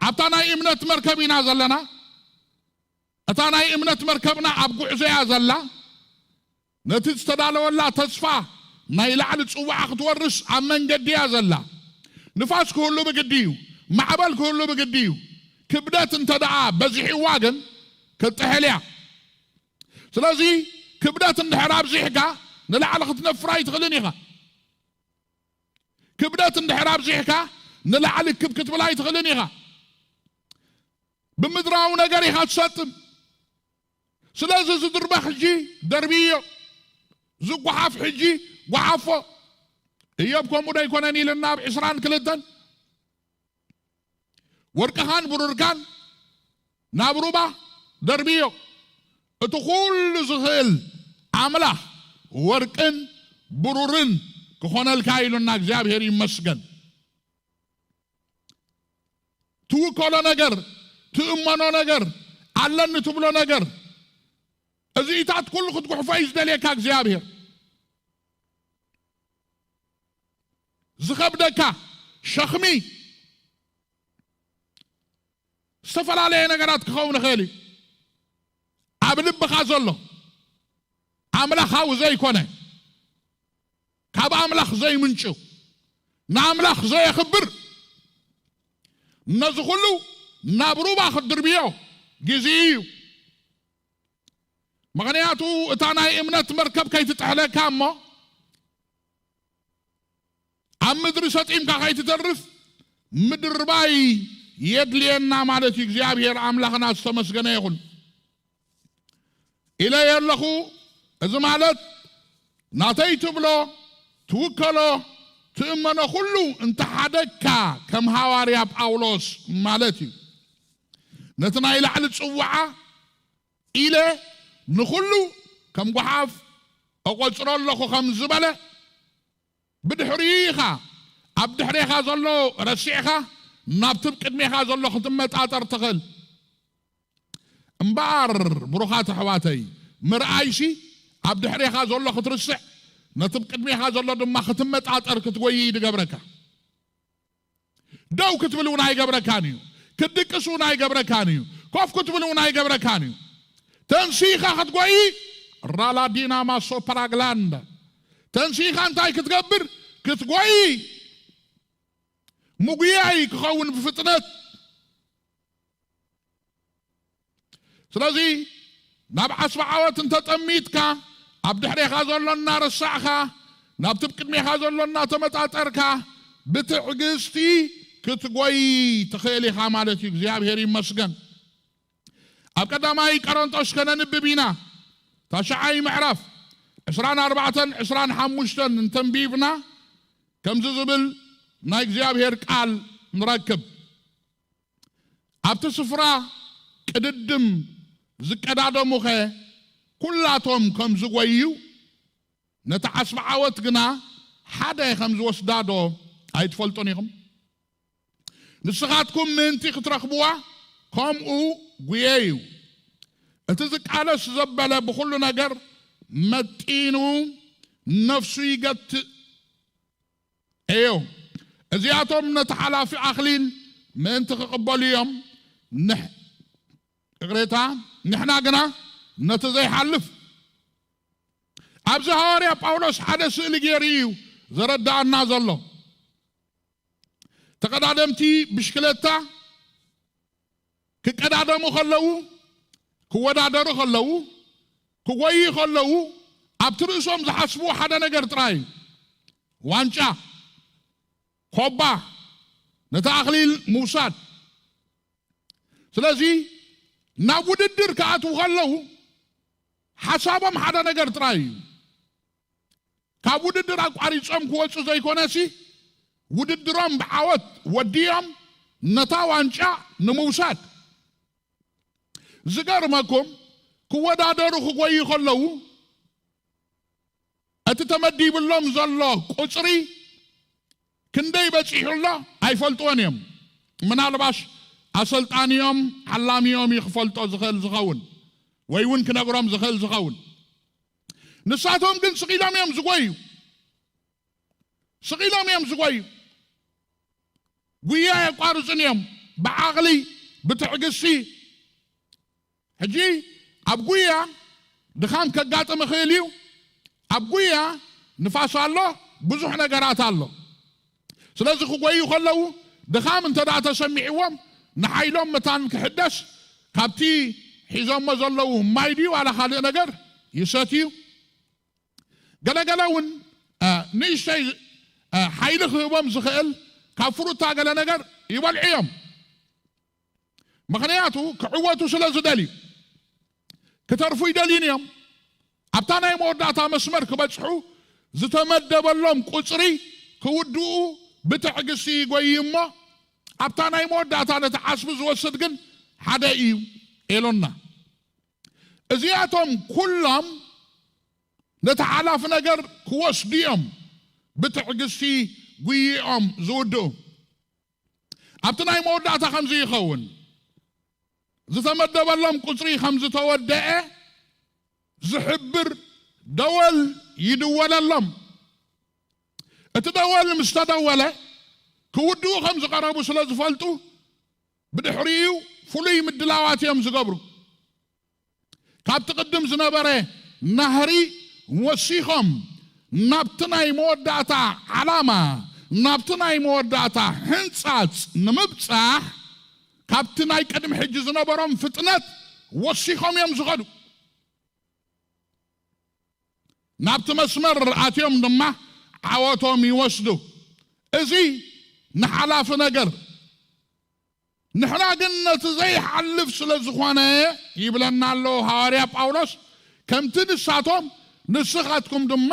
ኣብታ ናይ እምነት መርከብ ኢና ዘለና። እታ ናይ እምነት መርከብና ኣብ ጉዕዞ እያ ዘላ። ነቲ ዝተዳለወላ ተስፋ ናይ ላዕሊ ጽዋዓ ክትወርስ ኣብ መንገዲ እያ ዘላ። ንፋስ ክህሉ ብግዲ እዩ፣ ማዕበል ክህሉ ብግዲ እዩ። ክብደት እንተ ደኣ በዚሕዋ ግን ክትጥሕል እያ። ስለዚ ክብደት እንድሕር ኣብዚሕካ ንላዕሊ ክትነፍር ኣይትኽእልን ኢኻ። ክብደት እንድሕር ኣብዚሕካ ንላዕሊ ክብ ክትብል ኣይትኽእልን ኢኻ። ብምድራዊ ነገር ኢኻ ትሰጥም። ስለዚ ዝድርበ ሕጂ ደርብዮ፣ ዝጓሓፍ ሕጂ ጓሓፎ። እዮብ ከምኡ ዶ ኣይኮነን ኢልና ኣብ ዕስራን ክልተን? ወርቅኻን ብሩርካን ናብ ሩባ ደርብዮ። እቲ ኩሉ ዝኽእል ኣምላኽ ወርቅን ብሩርን ክኾነልካ ኢሉና እግዚኣብሔር ይመስገን። ትውከሎ ነገር፣ ትእመኖ ነገር፣ ኣለኒ ትብሎ ነገር፣ እዚኢታት ኩሉ ክትጉሕፎ እዩ ዝደልየካ እግዚኣብሔር። ዝኸብደካ ሸኽሚ ዝተፈላለየ ነገራት ክኸውን ይኽእል እዩ። ኣብ ልብኻ ዘሎ ኣምላኻዊ ዘይኮነ፣ ካብ ኣምላኽ ዘይምንጩ፣ ንኣምላኽ ዘየኽብር፣ ነዚ ኩሉ ናብ ሩባ ክትድርብዮ ግዜ እዩ። ምኽንያቱ እታ ናይ እምነት መርከብ ከይትጥሕለካ እሞ ኣብ ምድሪ ሰጢምካ ከይትተርፍ ምድርባይ የድልየና ማለት እዩ። እግዚኣብሔር ኣምላኽና ዝተመስገነ ይኹን ኢለ የለኹ። እዚ ማለት ናተይ ትብሎ፣ ትውከሎ፣ ትእመኖ ኩሉ እንተሓደግካ፣ ከም ሃዋርያ ጳውሎስ ማለት እዩ። ነቲ ናይ ላዕሊ ጽዋዓ ኢለ ንኹሉ ከም ጓሓፍ እቆጽሮ ኣለኹ ከም ዝበለ፣ ብድሕሪኡ ኢኻ ኣብ ድሕሬኻ ዘሎ ረሲዕኻ ናብቲ ቅድሜኻ ዘሎ ክትመጣጠር ትኽእል። እምበኣር ብሩኻት ኣሕዋተይ፣ ምርኣይሲ ኣብ ድሕሬኻ ዘሎ ክትርስዕ፣ ነቲ ቅድሜኻ ዘሎ ድማ ክትመጣጠር ክትጎይ እዩ ዝገብረካ። ደው ክትብል እውን ኣይገብረካን እዩ። ክትድቅስ እውን ኣይገብረካን እዩ። ኮፍ ክትብል እውን ኣይገብረካን እዩ። ተንሲኻ ክትጎይ፣ ራላዲና ማሶ ፓራግላንዳ። ተንሲኻ እንታይ ክትገብር? ክትጎይ። ምጉያይ ክኸውን ብፍጥነት። ስለዚ ናብ ዓስቢ ዓወት እንተጠሚትካ፣ ኣብ ድሕሬኻ ዘሎ እናረሳዕካ፣ ናብቲ ቅድሜኻ ዘሎ እናተመጣጠርካ፣ ብትዕግስቲ ክትጎይ ትኽእል ኢኻ ማለት እዩ። እግዚኣብሔር ይመስገን። ኣብ ቀዳማይ ቆሮንጦስ ከነንብብ ኢና። ታሽዓይ ምዕራፍ ዕስራን ኣርባዕተን ዕስራን ሓሙሽተን እንተንቢብና፣ ከምዚ ዝብል ናይ እግዚኣብሔር ቃል ንረክብ። ኣብቲ ስፍራ ቅድድም ዝቀዳደሙኸ ኩላቶም ከም ዝጎዩ፣ ነቲ ዓስቢ ዓወት ግና ሓደ ከም ዝወስዳ ዶ ኣይትፈልጡን ኢኹም? ንስኻትኩም ምእንቲ ክትረኽብዋ ከምኡ ጉየዩ። እቲ ዝቃለስ ዘበለ ብኹሉ ነገር መጢኑ ነፍሱ ይገትእ እዩ። እዚኣቶም ነቲ ሓላፊ ኣኽሊል ምእንቲ ክቕበሉ እዮም። ንሕ-፣ ይቕሬታ፣ ንሕና ግና ነቲ ዘይሓልፍ። ኣብዚ ሃዋርያ ጳውሎስ ሓደ ስእሊ ገይሩ እዩ ዘረዳኣና ዘሎ። ተቐዳደምቲ ብሽክለታ ክቀዳደሙ ከለዉ፣ ክወዳደሩ ከለዉ፣ ክጎዩ ከለዉ፣ ኣብቲ ርእሶም ዝሓስብዎ ሓደ ነገር ጥራይ እዩ። ዋንጫ፣ ኮባ፣ ነቲ ኣኽሊል ምውሳድ። ስለዚ ናብ ውድድር ክኣትዉ ከለዉ፣ ሓሳቦም ሓደ ነገር ጥራይ እዩ። ካብ ውድድር ኣቋሪጾም ክወጹ ዘይኮነሲ፣ ውድድሮም ብዓወት ወዲኦም ነታ ዋንጫ ንምውሳድ። ዝገርመኩም፣ ክወዳደሩ ክጎዩ ከለዉ፣ እቲ ተመዲብሎም ዘሎ ቁጽሪ ክንደይ በጺሑ ኣሎ ኣይፈልጥዎን እዮም። ምናልባሽ ኣሰልጣኒኦም፣ ዓላሚኦም እዩ ክፈልጦ ዝኽእል ዝኸውን፣ ወይ እውን ክነግሮም ዝኽእል ዝኸውን። ንሳቶም ግን ስቕ ኢሎም እዮም ዝጎዩ። ስቕ ኢሎም እዮም ዝጎዩ። ጉያ ኣየቋርጹን እዮም። ብዓቕሊ፣ ብትዕግስቲ። ሕጂ ኣብ ጉያ ድኻም ከጋጥም ይኽእል እዩ። ኣብ ጉያ ንፋስ ኣሎ፣ ብዙሕ ነገራት ኣሎ። ስለዚ ክጎዩ ከለዉ ድኻም እንተ ደኣ ተሰሚዕዎም፣ ንሓይሎም መታን ክሕደስ፣ ካብቲ ሒዞሞ ዘለዉ ማይ ድዩ ዋላ ካልእ ነገር ይሰትዩ። ገለገለ እውን፣ እ፣ ንእሽተይ፣ እ፣ ሓይሊ ክህቦም ዝኽእል ካብ ፍሩታ ገለ ነገር ይበልዑ እዮም። ምኽንያቱ ክዕወቱ ስለ ዝደልዩ፣ ክተርፉ ይደልዩን እዮም። ኣብታ ናይ መወዳእታ መስመር ክበጽሑ ዝተመደበሎም ቁጽሪ ክውድኡ ብትዕግስቲ ይጎዩ እሞ፣ ኣብታ ናይ መወዳእታ ነቲ ዓስቢ ዝወስድ ግን ሓደ እዩ ኢሉና። እዚኣቶም ኩሎም ነቲ ሓላፊ ነገር ክወስዱ እዮም ብትዕግስቲ ጉይኦም ዝውድኡ። ኣብቲ ናይ መወዳእታ ከምዚ ይኸውን። ዝተመደበሎም ቁጽሪ ከም ዝተወደአ ዝሕብር ደወል ይድወለሎም። እቲ ደወል ምስ ተደወለ፣ ክውድኡ ከም ዝቐረቡ ስለ ዝፈልጡ፣ ብድሕሪኡ ፍሉይ ምድላዋት እዮም ዝገብሩ። ካብቲ ቅድም ዝነበረ ናህሪ ወሲኾም ናብቲ ናይ መወዳእታ ዓላማ፣ ናብቲ ናይ መወዳእታ ሕንጻጽ ንምብጻሕ፣ ካብቲ ናይ ቅድሚ ሕጂ ዝነበሮም ፍጥነት ወሲኾም እዮም ዝኸዱ። ናብቲ መስመር ኣትዮም ድማ ዓወቶም ይወስዱ። እዚ ንሓላፊ ነገር። ንሕና ግን ነቲ ዘይሓልፍ ስለ ዝኾነ፣ ይብለና ኣሎ ሃዋርያ ጳውሎስ፣ ከምቲ ንሳቶም፣ ንስኻትኩም ድማ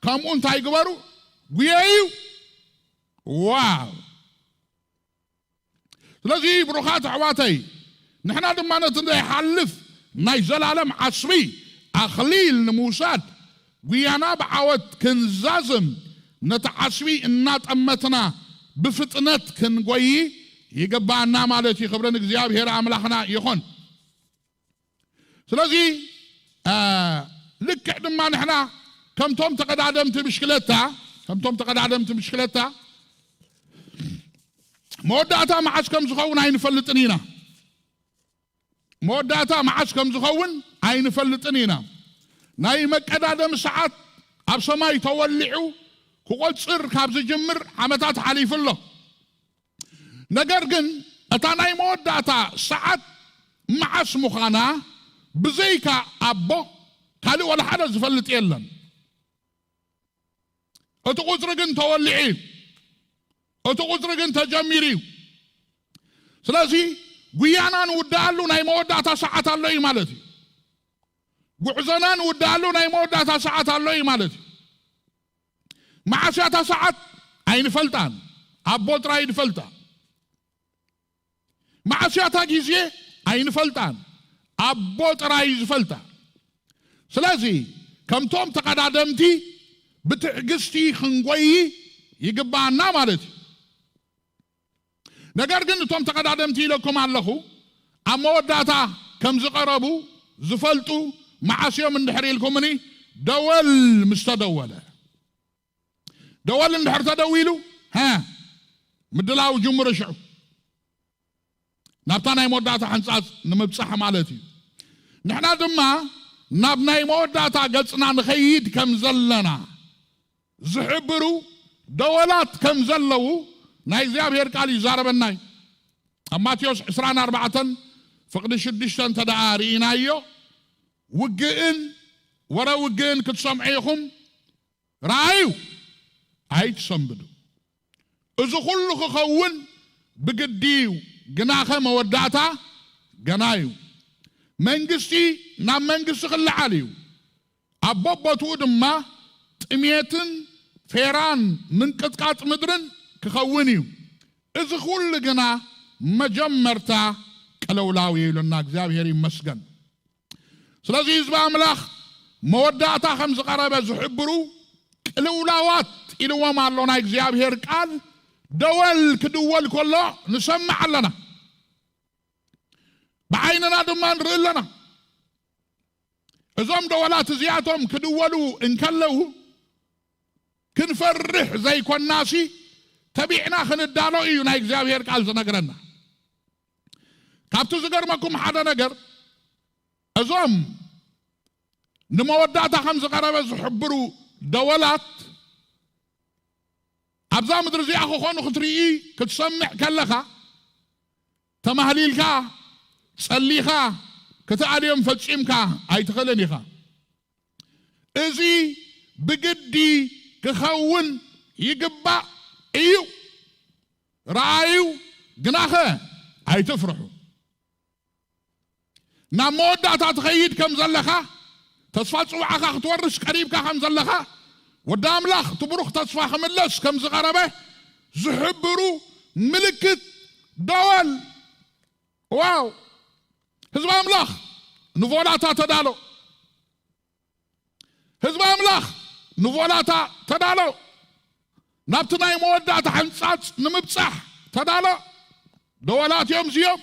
ከምኡ እንታይ ግበሩ? ጉየዩ። ዋው! ስለዚ ብሩኻት ኣሕዋተይ፣ ንሕና ድማ ነቲ ዘይሓልፍ ናይ ዘላለም ዓስቢ ኣኽሊል ንምውሳድ ጉያና ብዓወት ክንዛዝም፣ ነቲ ዓስቢ እናጠመትና ብፍጥነት ክንጎይ ይግባኣና ማለት እዩ። ክብሪ ንእግዚኣብሔር ኣምላኽና ይኹን። ስለዚ ልክዕ ድማ ንሕና ከምቶም ተቐዳደምቲ ብሽክለታ ከምቶም ተቐዳደምቲ ብሽክለታ መወዳእታ መዓስ ከም ዝኸውን ኣይንፈልጥን ኢና። መወዳእታ መዓስ ከም ዝኸውን ኣይንፈልጥን ኢና። ናይ መቀዳደሚ ሰዓት ኣብ ሰማይ ተወሊዑ ክቆጽር ካብ ዝጅምር ዓመታት ሓሊፉ ኣሎ። ነገር ግን እታ ናይ መወዳእታ ሰዓት መዓስ ምዃና ብዘይካ ኣቦ ካልእ ወላ ሓደ ዝፈልጥ የለን። እቲ ቁጽሪ ግን ተወሊዑ እዩ። እቲ ቁጽሪ ግን ተጀሚሩ እዩ። ስለዚ ጉያና ንውድኣሉ ናይ መወዳእታ ሰዓት ኣሎ እዩ ማለት እዩ። ጉዕዞና ንውድኣሉ ናይ መወዳእታ ሰዓት ኣሎ እዩ ማለት እዩ። መዓስያታ ሰዓት ኣይንፈልጣን፣ ኣቦ ጥራይ ዝፈልጣ። መዓስያታ ግዜ ኣይንፈልጣን፣ ኣቦ ጥራይ ዝፈልጣ። ስለዚ ከምቶም ተቐዳደምቲ ብትዕግስቲ ክንጎይ ይግባኣና ማለት እዩ። ነገር ግን እቶም ተቐዳደምቲ ኢለኩም ኣለኹ ኣብ መወዳእታ ከም ዝቐረቡ ዝፈልጡ መዓስዮም እንድሕር ኢልኩምኒ፣ ደወል ምስ ተደወለ፣ ደወል እንድሕር ተደዊሉ፣ ሀ፣ ምድላው ጅምሩ። ሽዑ ናብታ ናይ መወዳእታ ሕንጻጽ ንምብጻሕ ማለት እዩ። ንሕና ድማ ናብ ናይ መወዳእታ ገጽና ንኸይድ ከም ዘለና ዝሕብሩ ደወላት ከም ዘለዉ ናይ እግዚኣብሔር ቃል ይዛረበና እዩ። ኣብ ማቴዎስ ዕስራን ኣርባዕተን ፍቕዲ ሽዱሽተ እንተ ደኣ ርኢናዮ፣ ውግእን ወረ ውግእን ክትሰምዑ ኢኹም፣ ረኣዩ ኣይትሰንብዱ። እዚ ኩሉ ክኸውን ብግዲ እዩ፣ ግናኸ መወዳእታ ገና እዩ። መንግስቲ ናብ መንግስቲ ክለዓል እዩ፣ ኣብ በቦትኡ ድማ ጥሜትን ፌራን ምንቅጥቃጥ ምድርን ክኸውን እዩ። እዚ ኩሉ ግና መጀመርታ ቅልውላው እዩ ኢሉና። እግዚኣብሔር ይመስገን። ስለዚ ህዝቢ ኣምላኽ መወዳእታ ከም ዝቐረበ ዝሕብሩ ቅልውላዋት ኢልዎም ኣሎ ናይ እግዚኣብሔር ቃል። ደወል ክድወል ከሎ ንሰምዕ ኣለና፣ ብዓይንና ድማ ንርኢ ኣለና። እዞም ደወላት እዚኣቶም ክድወሉ እንከለዉ ክንፈርሕ ዘይኮናሲ ተቢዕና ክንዳሎ እዩ ናይ እግዚኣብሔር ቃል ዝነግረና። ካብቲ ዝገርመኩም ሓደ ነገር፣ እዞም ንመወዳእታ ከም ዝቐረበ ዝሕብሩ ደወላት ኣብዛ ምድሪ እዚኣ ክኾኑ ክትርኢ ክትሰምዕ ከለኻ፣ ተማህሊልካ ጸሊኻ ክትኣልዮም ፈጺምካ ኣይትኽእልን ኢኻ። እዚ ብግዲ ክኸውን ይግባእ እዩ። ረኣዩ፣ ግናኸ ኣይትፍርሑ። ናብ መወዳእታ ትኸይድ ከም ዘለኻ፣ ተስፋ ጽዋዕኻ ክትወርስ ቀሪብካ ከም ዘለኻ፣ ወዲ ኣምላኽ እቲ ብሩኽ ተስፋ ክምለስ ከም ዝቐረበ ዝሕብሩ ምልክት ደወል። ዋው! ህዝቢ ኣምላኽ ንቮላታ ተዳሎ። ህዝቢ ኣምላኽ ንቮላታ ተዳሎ። ናብቲ ናይ መወዳእታ ሕንጻጽ ንምብጻሕ ተዳሎ። ደወላት እዮም እዚኦም።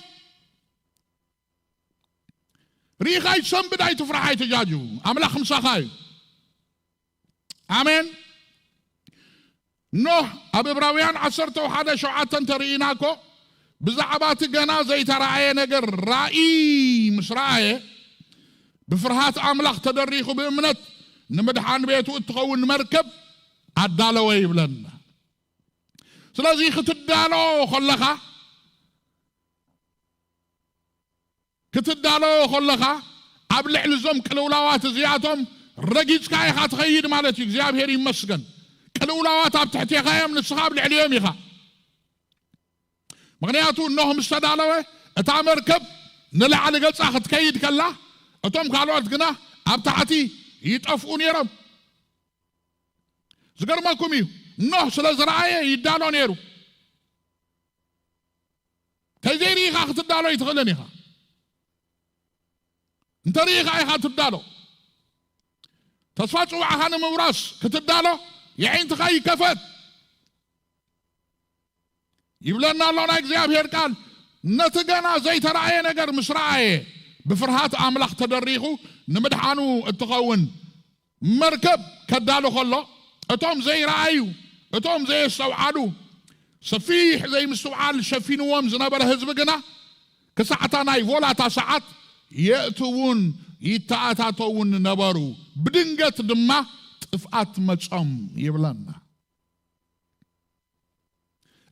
ርኢኻ ኣይትሰንብድ፣ ኣይትፍራሕ፣ ኣይትጃጁ። ኣምላኽ ምሳኻ እዩ። ኣሜን። ኖህ ኣብ ዕብራውያን ዓሰርተ ሓደ ሸውዓተ እንተርኢና እኮ ብዛዕባ እቲ ገና ዘይተራእየ ነገር ራእይ ምስ ረኣየ ብፍርሃት ኣምላኽ ተደሪኹ ብእምነት ንምድሓን ቤቱ እትኸውን መርከብ ኣዳለወ ይብለና። ስለዚ ክትዳሎ ከለኻ ክትዳሎ ከለኻ ኣብ ልዕሊ እዞም ቅልውላዋት እዚኣቶም ረጊጽካ ኢኻ ትኸይድ ማለት እዩ። እግዚኣብሔር ይመስገን። ቅልውላዋት ኣብ ትሕቴኻ እዮም፣ ንስኻ ኣብ ልዕሊኦም ኢኻ። ምኽንያቱ ኖህ ምስ ተዳለወ እታ መርከብ ንላዕሊ ገጻ ክትከይድ ከላ እቶም ካልኦት ግና ኣብ ታሕቲ ይጠፍኡ ነይሮም። ዝገርመኩም እዩ፣ ኖህ ስለ ዝረኣየ ይዳሎ ነይሩ። ከይዘይርኢኻ ክትዳሎ ኣይትኽእልን ኢኻ። እንተ ርኢኻ ኢኻ ትዳሎ። ተስፋ ጽዋዕኻ ንምውራስ ክትዳሎ የዒንትኻ ይከፈት ይብለና ኣሎ ናይ እግዚኣብሔር ቃል። ነቲ ገና ዘይተራእየ ነገር ምስ ረኣየ፣ ብፍርሃት ኣምላኽ ተደሪኹ ንምድሓኑ እትኸውን መርከብ ከዳሉ ከሎ፣ እቶም ዘይረኣዩ፣ እቶም ዘየስተውዓሉ፣ ሰፊሕ ዘይምስትውዓል ሸፊንዎም ዝነበረ ህዝቢ ግና፣ ክሳዕታ ናይ ቮላታ ሰዓት የእትውን ይተኣታተውን ነበሩ። ብድንገት ድማ ጥፍኣት መጾም ይብለና።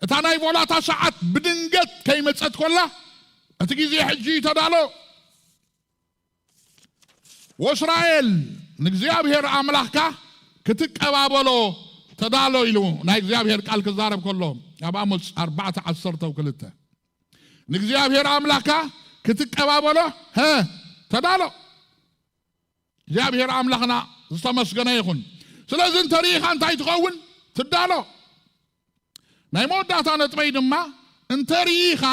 እታ ናይ ቮላታ ሰዓት ብድንገት ከይመጸት ኮላ፣ እቲ ግዜ ሕጂ ተዳሎ። ወእስራኤል ንእግዚኣብሔር ኣምላኽካ ክትቀባበሎ ተዳሎ ኢሉ ናይ እግዚኣብሔር ቃል ክዛረብ ከሎ፣ ኣብ ኣሞጽ ኣርባዕተ ዓሰርተ ክልተ፣ ንእግዚኣብሔር ኣምላኽካ ክትቀባበሎ፣ ሀ፣ ተዳሎ። እግዚኣብሔር ኣምላኽና ዝተመስገነ ይኹን። ስለዚ እንተ ርኢኻ እንታይ ትኸውን? ትዳሎ። ናይ መወዳእታ ነጥበይ ድማ፣ እንተ ርኢኻ፣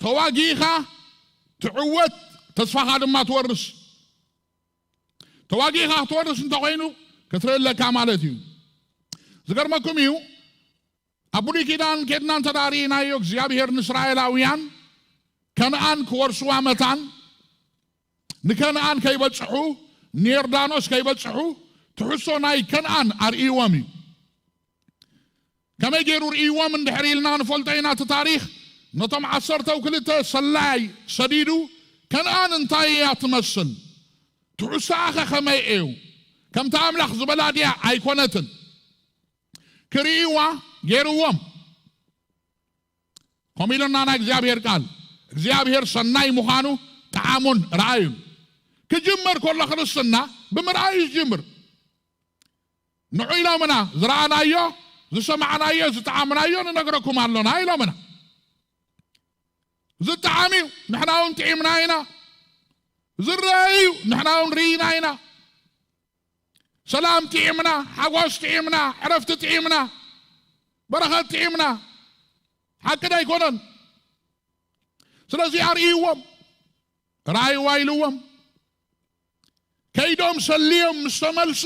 ተዋጊእኻ ትዕወት፣ ተስፋኻ ድማ ትወርስ። ተዋጊእኻ ክትወርስ እንተኾይኑ፣ ክትርኢ ኣለካ ማለት እዩ። ዝገርመኩም እዩ፣ ኣብ ብሉይ ኪዳን ኬድና እንተ ደኣ ርኢናዮ፣ እግዚኣብሔር ንእስራኤላውያን ከነኣን ክወርስዋ መታን፣ ንከነኣን ከይበጽሑ፣ ንዮርዳኖስ ከይበጽሑ፣ ትሕዝቶ ናይ ከነኣን ኣርእይዎም እዩ። ከመይ ገይሩ ርእይዎም እንድሕር ኢልና ንፈልጦ ኢና። እቲ ታሪኽ ነቶም ዓሰርተው ክልተ ሰላይ ሰዲዱ፣ ከነኣን እንታይ እያ ትመስል? ትሕዝቶኣኸ ከመይ እዩ? ከምቲ ኣምላኽ ዝበላ ድያ ኣይኮነትን? ክርእይዋ ገይርዎም። ከምኡ ኢሉና ናይ እግዚኣብሔር ቃል፣ እግዚኣብሔር ሰናይ ምዃኑ ጠዓሙን ረኣዩን። ክጅመር ከሎ ክርስትና ብምርኣይ እዩ ዝጅምር። ንዑ ኢሎምና፣ ዝረኣናዮ፣ ዝሰማዕናዮ፣ ዝጠዓምናዮ ንነግረኩም ኣሎና ኢሎምና። ዝጠዓም እዩ፣ ንሕና እውን ጥዒምና ኢና። ዝረኣይ እዩ፣ ንሕና እውን ርኢና ኢና። ሰላም ጥዒምና፣ ሓጎስ ጥዒምና፣ ዕረፍቲ ጥዒምና፣ በረኸት ጥዒምና። ሓቂ ዶ ኣይኮነን? ስለዚ ኣርእይዎም፣ ረኣይዋ ኢልዎም። ከይዶም ሰልዮም ምስ ተመልሱ፣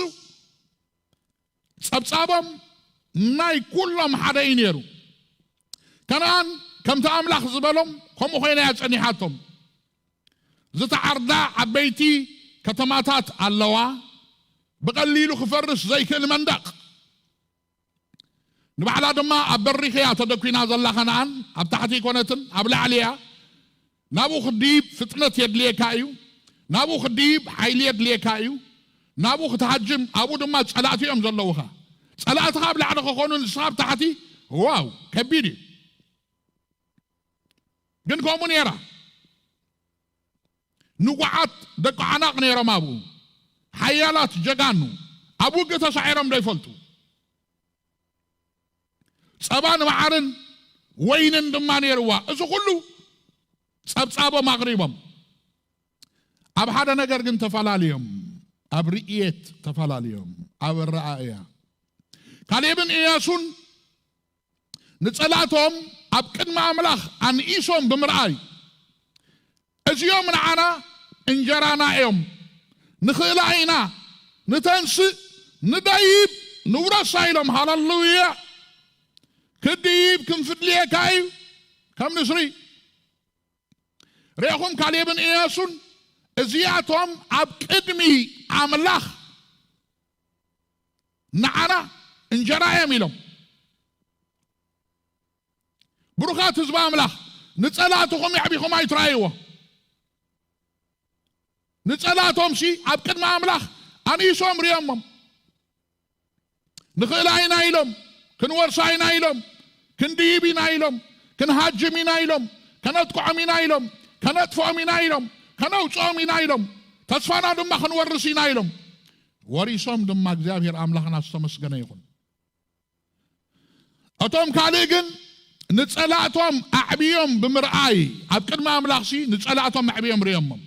ጸብጻቦም ናይ ኩሎም ሓደ እዩ ነይሩ። ከነኣን ከምቲ ኣምላኽ ዝበሎም ከምኡ ኮይና እያ ጸኒሓቶም። ዝተዓርዳ ዓበይቲ ከተማታት ኣለዋ፣ ብቐሊሉ ክፈርስ ዘይክእል መንደቕ። ንባዕላ ድማ ኣብ በሪኽ እያ ተደኲና ዘላ ከነኣን፣ ኣብ ታሕቲ ኣይኮነትን፣ ኣብ ላዕሊ እያ። ናብኡ ክድይብ ፍጥነት የድልየካ እዩ። ናብኡ ክድይብ ሓይሊ የድልየካ እዩ። ናብኡ ክትሃጅም፣ ኣብኡ ድማ ጸላእቲ እዮም ዘለዉኻ። ጸላእትኻ ኣብ ላዕሊ ክኾኑ፣ ንስኻ ኣብ ታሕቲ፣ ዋው፣ ከቢድ እዩ። ግን ከምኡ ነይራ። ንጉዓት ደቂ ዓናቕ ነይሮም ኣብኡ። ሓያላት ጀጋኑ። ኣብ ውግእ ተሳዒሮም ዶ ይፈልጡ? ጸባን መዓርን ወይንን ድማ ነይርዋ። እዚ ኩሉ ጸብጻቦም ኣቕሪቦም። ኣብ ሓደ ነገር ግን ተፈላለዮም። ኣብ ርእየት ተፈላለዮም። ኣብ ኣረኣእያ። ካሌብን ኢያሱን ንጸላእቶም ኣብ ቅድሚ ኣምላኽ ኣንኢሶም ብምርኣይ፣ እዚኦም ንዓና እንጀራና እዮም፣ ንኽእላ ኢና፣ ንተንስእ፣ ንደይብ፣ ንውረሳ ኢሎም። ሃለሉያ! ክድይብ ክንፍድልየካ እዩ፣ ከም ንስሪ። ርኢኹም፣ ካሌብን ኢያሱን እዚኣቶም ኣብ ቅድሚ ኣምላኽ ንዓና እንጀራ እዮም ኢሎም። ብሩኻት ህዝቢ ኣምላኽ፣ ንጸላእትኹም የዕቢኹም ኣይትረኣይዎ። ንጸላእቶምሲ ኣብ ቅድሚ ኣምላኽ ኣንኢሶም ርእዮሞም። ንኽእላ ኢና ኢሎም፣ ክንወርሳ ኢና ኢሎም፣ ክንድይብ ኢና ኢሎም፣ ክንሃጅም ኢና ኢሎም፣ ከነጥቅዖም ኢና ኢሎም፣ ከነጥፍኦም ኢና ኢሎም፣ ከነውጽኦም ኢና ኢሎም፣ ተስፋና ድማ ክንወርስ ኢና ኢሎም። ወሪሶም ድማ፣ እግዚኣብሔር ኣምላኽና ዝተመስገነ ይኹን። እቶም ካልእ ግን ንጸላእቶም ኣዕብዮም ብምርኣይ፣ ኣብ ቅድሚ ኣምላኽሲ ንጸላእቶም ኣዕብዮም ርእዮሞም።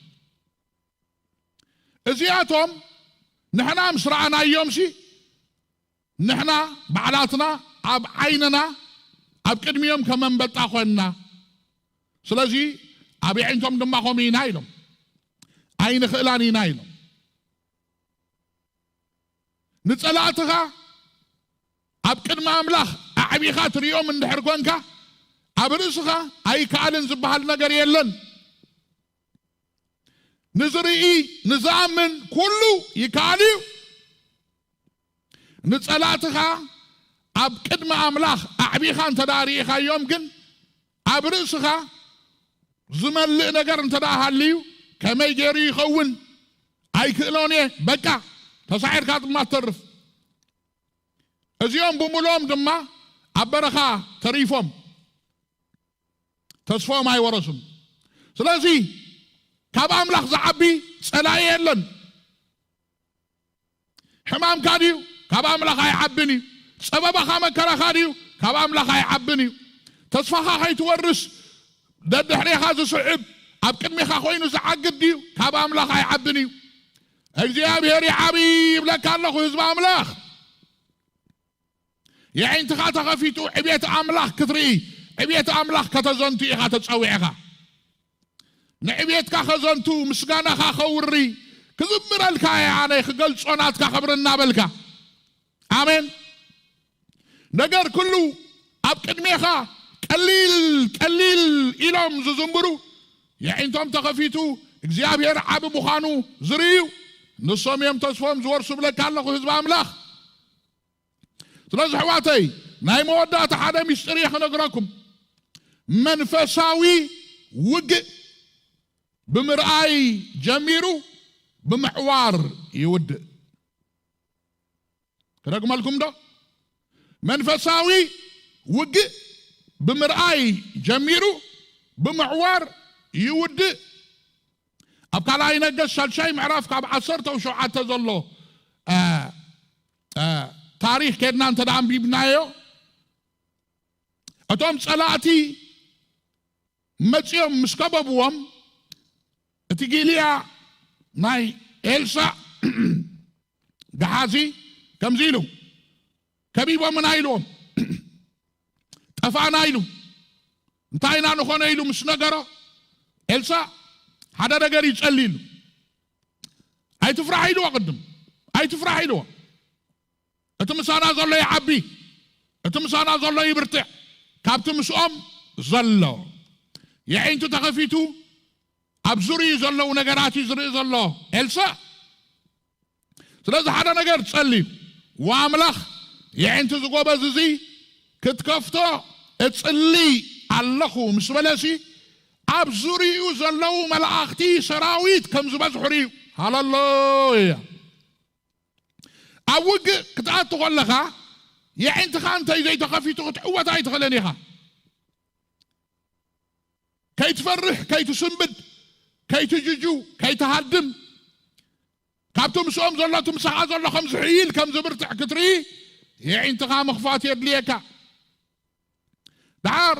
እዚኣቶም ንሕና ምስ ረኣናዮምሲ፣ ንሕና ባዕላትና ኣብ ዓይንና ኣብ ቅድሚኦም ከም ኣንበጣ ኮይንና፣ ስለዚ ኣብ የዒንቶም ድማ ከምኡ ኢና ኢሎም። ኣይንኽእላን ኢና ኢሎም። ንጸላእትኻ ኣብ ቅድሚ ኣምላኽ ኣዕቢኻ ትርእዮም እንድሕር ኮንካ፣ ኣብ ርእስኻ ኣይከኣልን ዝበሃል ነገር የለን። ንዝርኢ ንዝኣምን ኩሉ ይከኣል እዩ። ንጸላእትኻ ኣብ ቅድሚ ኣምላኽ ኣዕቢኻ እንተ ደኣ ርኢኻዮም ግን፣ ኣብ ርእስኻ ዝመልእ ነገር እንተ ደኣ ሃልዩ፣ ከመይ ገይሩ ይኸውን? ኣይክእሎን እየ፣ በቃ፣ ተሳዒርካ ድማ ትተርፍ። እዚኦም ብምሉኦም ድማ ኣብ በረኻ ተሪፎም፣ ተስፎም ኣይወረሱን። ስለዚ ካብ ኣምላኽ ዝዓቢ ጸላኢ የለን። ሕማምካ ድዩ? ካብ ኣምላኽ ኣይዓብን እዩ። ጸበባኻ መከራኻ ድዩ? ካብ ኣምላኽ ኣይዓብን እዩ። ተስፋኻ ከይትወርስ ደድሕሬኻ ዝስዕብ፣ ኣብ ቅድሜኻ ኮይኑ ዝዓግድ ድዩ? ካብ ኣምላኽ ኣይዓብን እዩ። እግዚኣብሔር ይዓቢ ይብለካ ኣለኹ፣ ህዝቢ ኣምላኽ። የዒንትኻ ተኸፊቱ ዕቤት ኣምላኽ ክትርኢ፣ ዕቤት ኣምላኽ ከተዘንቱ ኢኻ ተጸዊዕኻ። ንዕቤትካ ከዘንቱ፣ ምስጋናኻ ከውሪ፣ ክዝምረልካ እየ ኣነ፣ ክገልጾ ናትካ ክብሪ እናበልካ። ኣሜን። ነገር ኩሉ ኣብ ቅድሜኻ ቀሊል ቀሊል ኢሎም ዝዝምሩ፣ የዒንቶም ተኸፊቱ እግዚኣብሔር ዓቢ ምዃኑ ዝርእዩ፣ ንሶም እዮም ተስፎም ዝወርሱ ብለካ ኣለኹ፣ ህዝቢ ኣምላኽ። ስለዚ ኣሕዋተይ፣ ናይ መወዳእታ ሓደ ምስጢር እየ ክነግረኩም። መንፈሳዊ ውግእ ብምርኣይ ጀሚሩ ብምዕዋር ይውድእ። ክደግመልኩም ዶ? መንፈሳዊ ውግእ ብምርኣይ ጀሚሩ ብምዕዋር ይውድእ። ኣብ ካልኣይ ነገስት ሻልሻይ ምዕራፍ ካብ ዓሰርተ ሸውዓተ ዘሎ፣ እ፣ እ፣ ታሪኽ ኬድና እንተ ደኣ ኣንቢብናዮ፣ እቶም ጸላእቲ መጺኦም ምስ ከበብዎም፣ እቲ ጊልያ ናይ ኤልሳዕ ገሓዚ ከምዚ ኢሉ፣ ከቢቦምና ኢልዎም፣ ጠፋእና ኢሉ፣ እንታይ ኢና ንኾነ ኢሉ ምስ ነገሮ፣ ኤልሳዕ ሓደ ነገር ይጸሊ ኢሉ። ኣይትፍራሕ ኢልዎ፣ ቅድም ኣይትፍራሕ ኢልዎ። እቲ ምሳና ዘሎ ይዓቢ፣ እቲ ምሳና ዘሎ ይብርትዕ። ካብቲ ምስኦም ዘሎ የዒንቱ ተኸፊቱ ኣብ ዙርዩ ዘለዉ ነገራት እዩ ዝርኢ ዘሎ ኤልሳዕ። ስለዚ ሓደ ነገር ጸልዩ፣ "ወኣምላኽ የዒንቲ ዝጎበዝ እዚ ክትከፍቶ እጽሊ ኣለኹ" ምስ በለሲ፣ ኣብ ዙርይኡ ዘለዉ መላእኽቲ ሰራዊት ከም ዝበዝሑ ርእዩ። ሃሌሉያ! ኣብ ውግእ ክትኣቱ ከለኻ፣ የዒንትኻ እንተይ ዘይተኸፊቱ ክትዕወት ኣይትኽእልን ኢኻ። ከይትፈርሕ፣ ከይትስንብድ፣ ከይትጅጁ፣ ከይትሃድም፣ ካብቲ ምስኦም ዘሎ፣ እቲ ምሳኻ ዘሎ ከም ዝሕይል፣ ከም ዝብርትዕ ክትርኢ፣ የዒንትኻ ምኽፋት የድልየካ። ደሓር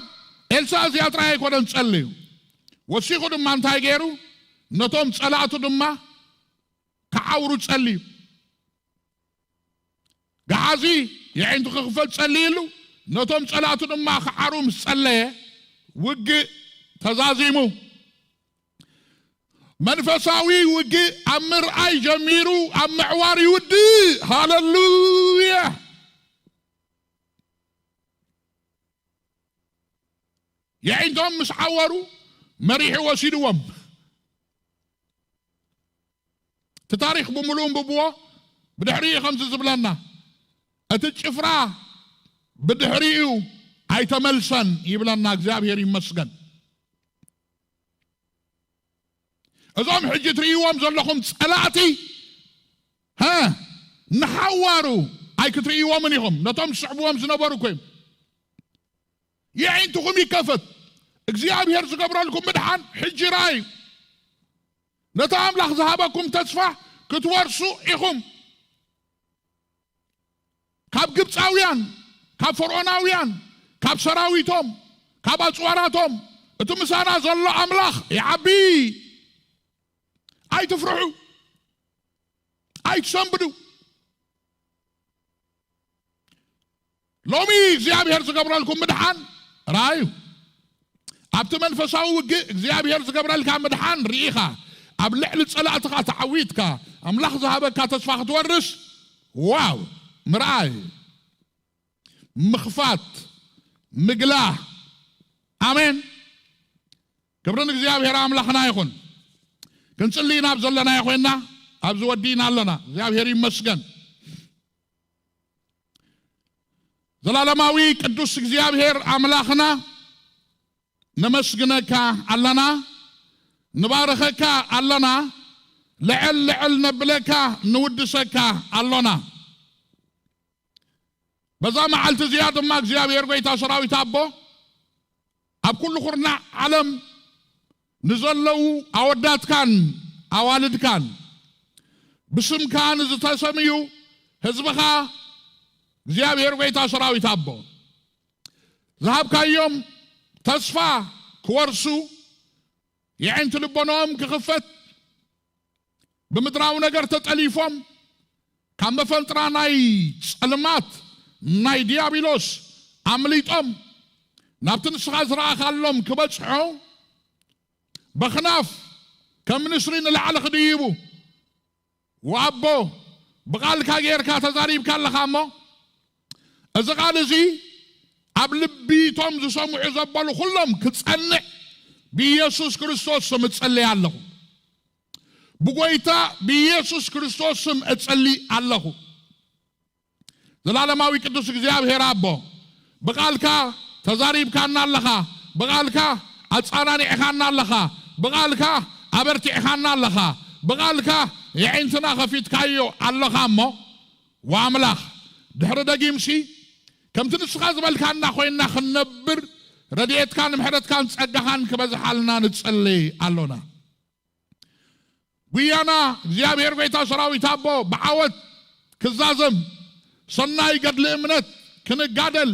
ኤልሳዕ እዚኣ ጥራይ ኣይኮነን ጸልዩ። ወሲኹ ድማ እንታይ ገይሩ? ነቶም ጸላእቱ ድማ ክዓውሩ ጸልዩ። ገሓዚ የዒንቱ ክኽፈል ጸልዩሉ፣ ነቶም ጸላእቱ ድማ ክዓሩ ምስ ጸለየ፣ ውግእ ተዛዚሙ። መንፈሳዊ ውግእ ኣብ ምርኣይ ጀሚሩ፣ ኣብ ምዕዋር ይውድእ። ሃሌሉያ! የዒንቶም ምስ ዓወሩ መሪሑ ወሲድዎም። እቲ ታሪኽ ብምሉኡ እንብብዎ፣ ብድሕሪኡ ከምዚ ዝብለና፣ እቲ ጭፍራ ብድሕሪኡ ኣይተመልሰን ይብለና። እግዚኣብሔር ይመስገን። እዞም ሕጂ ትርእይዎም ዘለኹም ጸላእቲ፣ ሀ፣ ንሓዋሩ ኣይክትርእይዎምን ኢኹም። ነቶም ዝስዕብዎም ዝነበሩ እኮ እዮም። የዒንትኹም ይከፈት። እግዚኣብሔር ዝገብረልኩም ምድሓን ሕጂ ረኣዩ። ነቲ ኣምላኽ ዝሃበኩም ተስፋ ክትወርሱ ኢኹም። ካብ ግብፃውያን፣ ካብ ፈርዖናውያን፣ ካብ ሰራዊቶም፣ ካብ ኣፅዋራቶም፣ እቲ ምሳና ዘሎ ኣምላኽ ይዓቢ። ኣይትፍርሑ፣ ኣይትሰንብዱ። ሎሚ እግዚኣብሔር ዝገብረልኩም ምድሓን ራእዩ። ኣብቲ መንፈሳዊ ውግእ እግዚኣብሔር ዝገብረልካ ምድሓን ርኢኻ፣ ኣብ ልዕሊ ጸላእትኻ ተዓዊትካ፣ ኣምላኽ ዝሃበካ ተስፋ ክትወርስ፣ ዋው፣ ምርኣይ፣ ምኽፋት፣ ምግላህ። ኣሜን። ክብሪ ንእግዚኣብሔር ኣምላኽና ይኹን። ክንጽሊ ናብ ዘለናዮ ኮይና ኣብዚ ወዲእና ኣለና። እግዚኣብሔር ይመስገን። ዘላለማዊ ቅዱስ እግዚኣብሔር ኣምላኽና፣ ነመስግነካ ኣለና፣ ንባርኸካ ኣለና፣ ልዕል ልዕል ነብለካ፣ ንውድሰካ ኣሎና። በዛ መዓልቲ እዚኣ ድማ እግዚኣብሔር ጎይታ ሰራዊት ኣቦ፣ ኣብ ኩሉ ኩርናዕ ዓለም ንዘለዉ ኣወዳትካን ኣዋልድካን፣ ብስምካ ንዝተሰምዩ ህዝብኻ እግዚኣብሔር ጎይታ ሰራዊት ኣቦ፣ ዝሃብካዮም ተስፋ ክወርሱ፣ የዒንቲ ልቦናኦም ክኽፈት፣ ብምድራዊ ነገር ተጠሊፎም፣ ካብ መፈንጥራ ናይ ጸልማት ናይ ዲያብሎስ ኣምሊጦም፣ ናብቲ ንስኻ ዝረኣኻሎም ክበጽሑ፣ በኽናፍ ከም ንስሪ ንላዕሊ ክድይቡ፣ ወኣቦ፣ ብቓልካ ጌርካ ተዛሪብካ ኣለኻ እሞ፣ እዚ ቓል እዚ ኣብ ልቢ እቶም ዝሰምዑ ዘበሉ ኩሎም ክጸንዕ ብኢየሱስ ክርስቶስ ስም እጸልይ ኣለኹ። ብጎይታ ብኢየሱስ ክርስቶስ ስም እጸልይ ኣለኹ። ዘላለማዊ ቅዱስ እግዚኣብሔር ኣቦ፣ ብቓልካ ተዛሪብካና ኣለኻ፣ ብቓልካ ኣጻናኒዕኻና ኣለኻ፣ ብቓልካ ኣበርቲዕኻና ኣለኻ፣ ብቓልካ የዒንትና ኸፊትካዮ ኣለኻ እሞ፣ ወኣምላኽ፣ ድሕሪ ደጊምሲ ከምቲ ንስኻ ዝበልካና ኮይንና ክንነብር፣ ረድኤትካን ምሕረትካን ጸጋኻን ክበዝሓልና ንጸልይ ኣሎና። ጉያና እግዚኣብሔር ጎይታ ሰራዊት ኣቦ ብዓወት ክዛዘም፣ ሰናይ ገድሊ እምነት ክንጋደል፣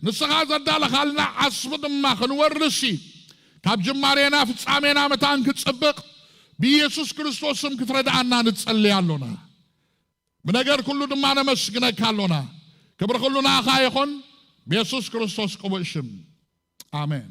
ንስኻ ዘዳለኻልና ዓስቢ ድማ ክንወርስሲ፣ ካብ ጅማሬና ፍጻሜና መታን ክጽብቕ፣ ብኢየሱስ ክርስቶስ ስም ክትረድኣና ንጸልይ ኣሎና። ብነገር ኩሉ ድማ ነመስግነካ ኣሎና። ክብሪ ኩሉ ንኣኻ ይኹን፣ ብየሱስ ክርስቶስ ቅቡእ ሽም። ኣሜን።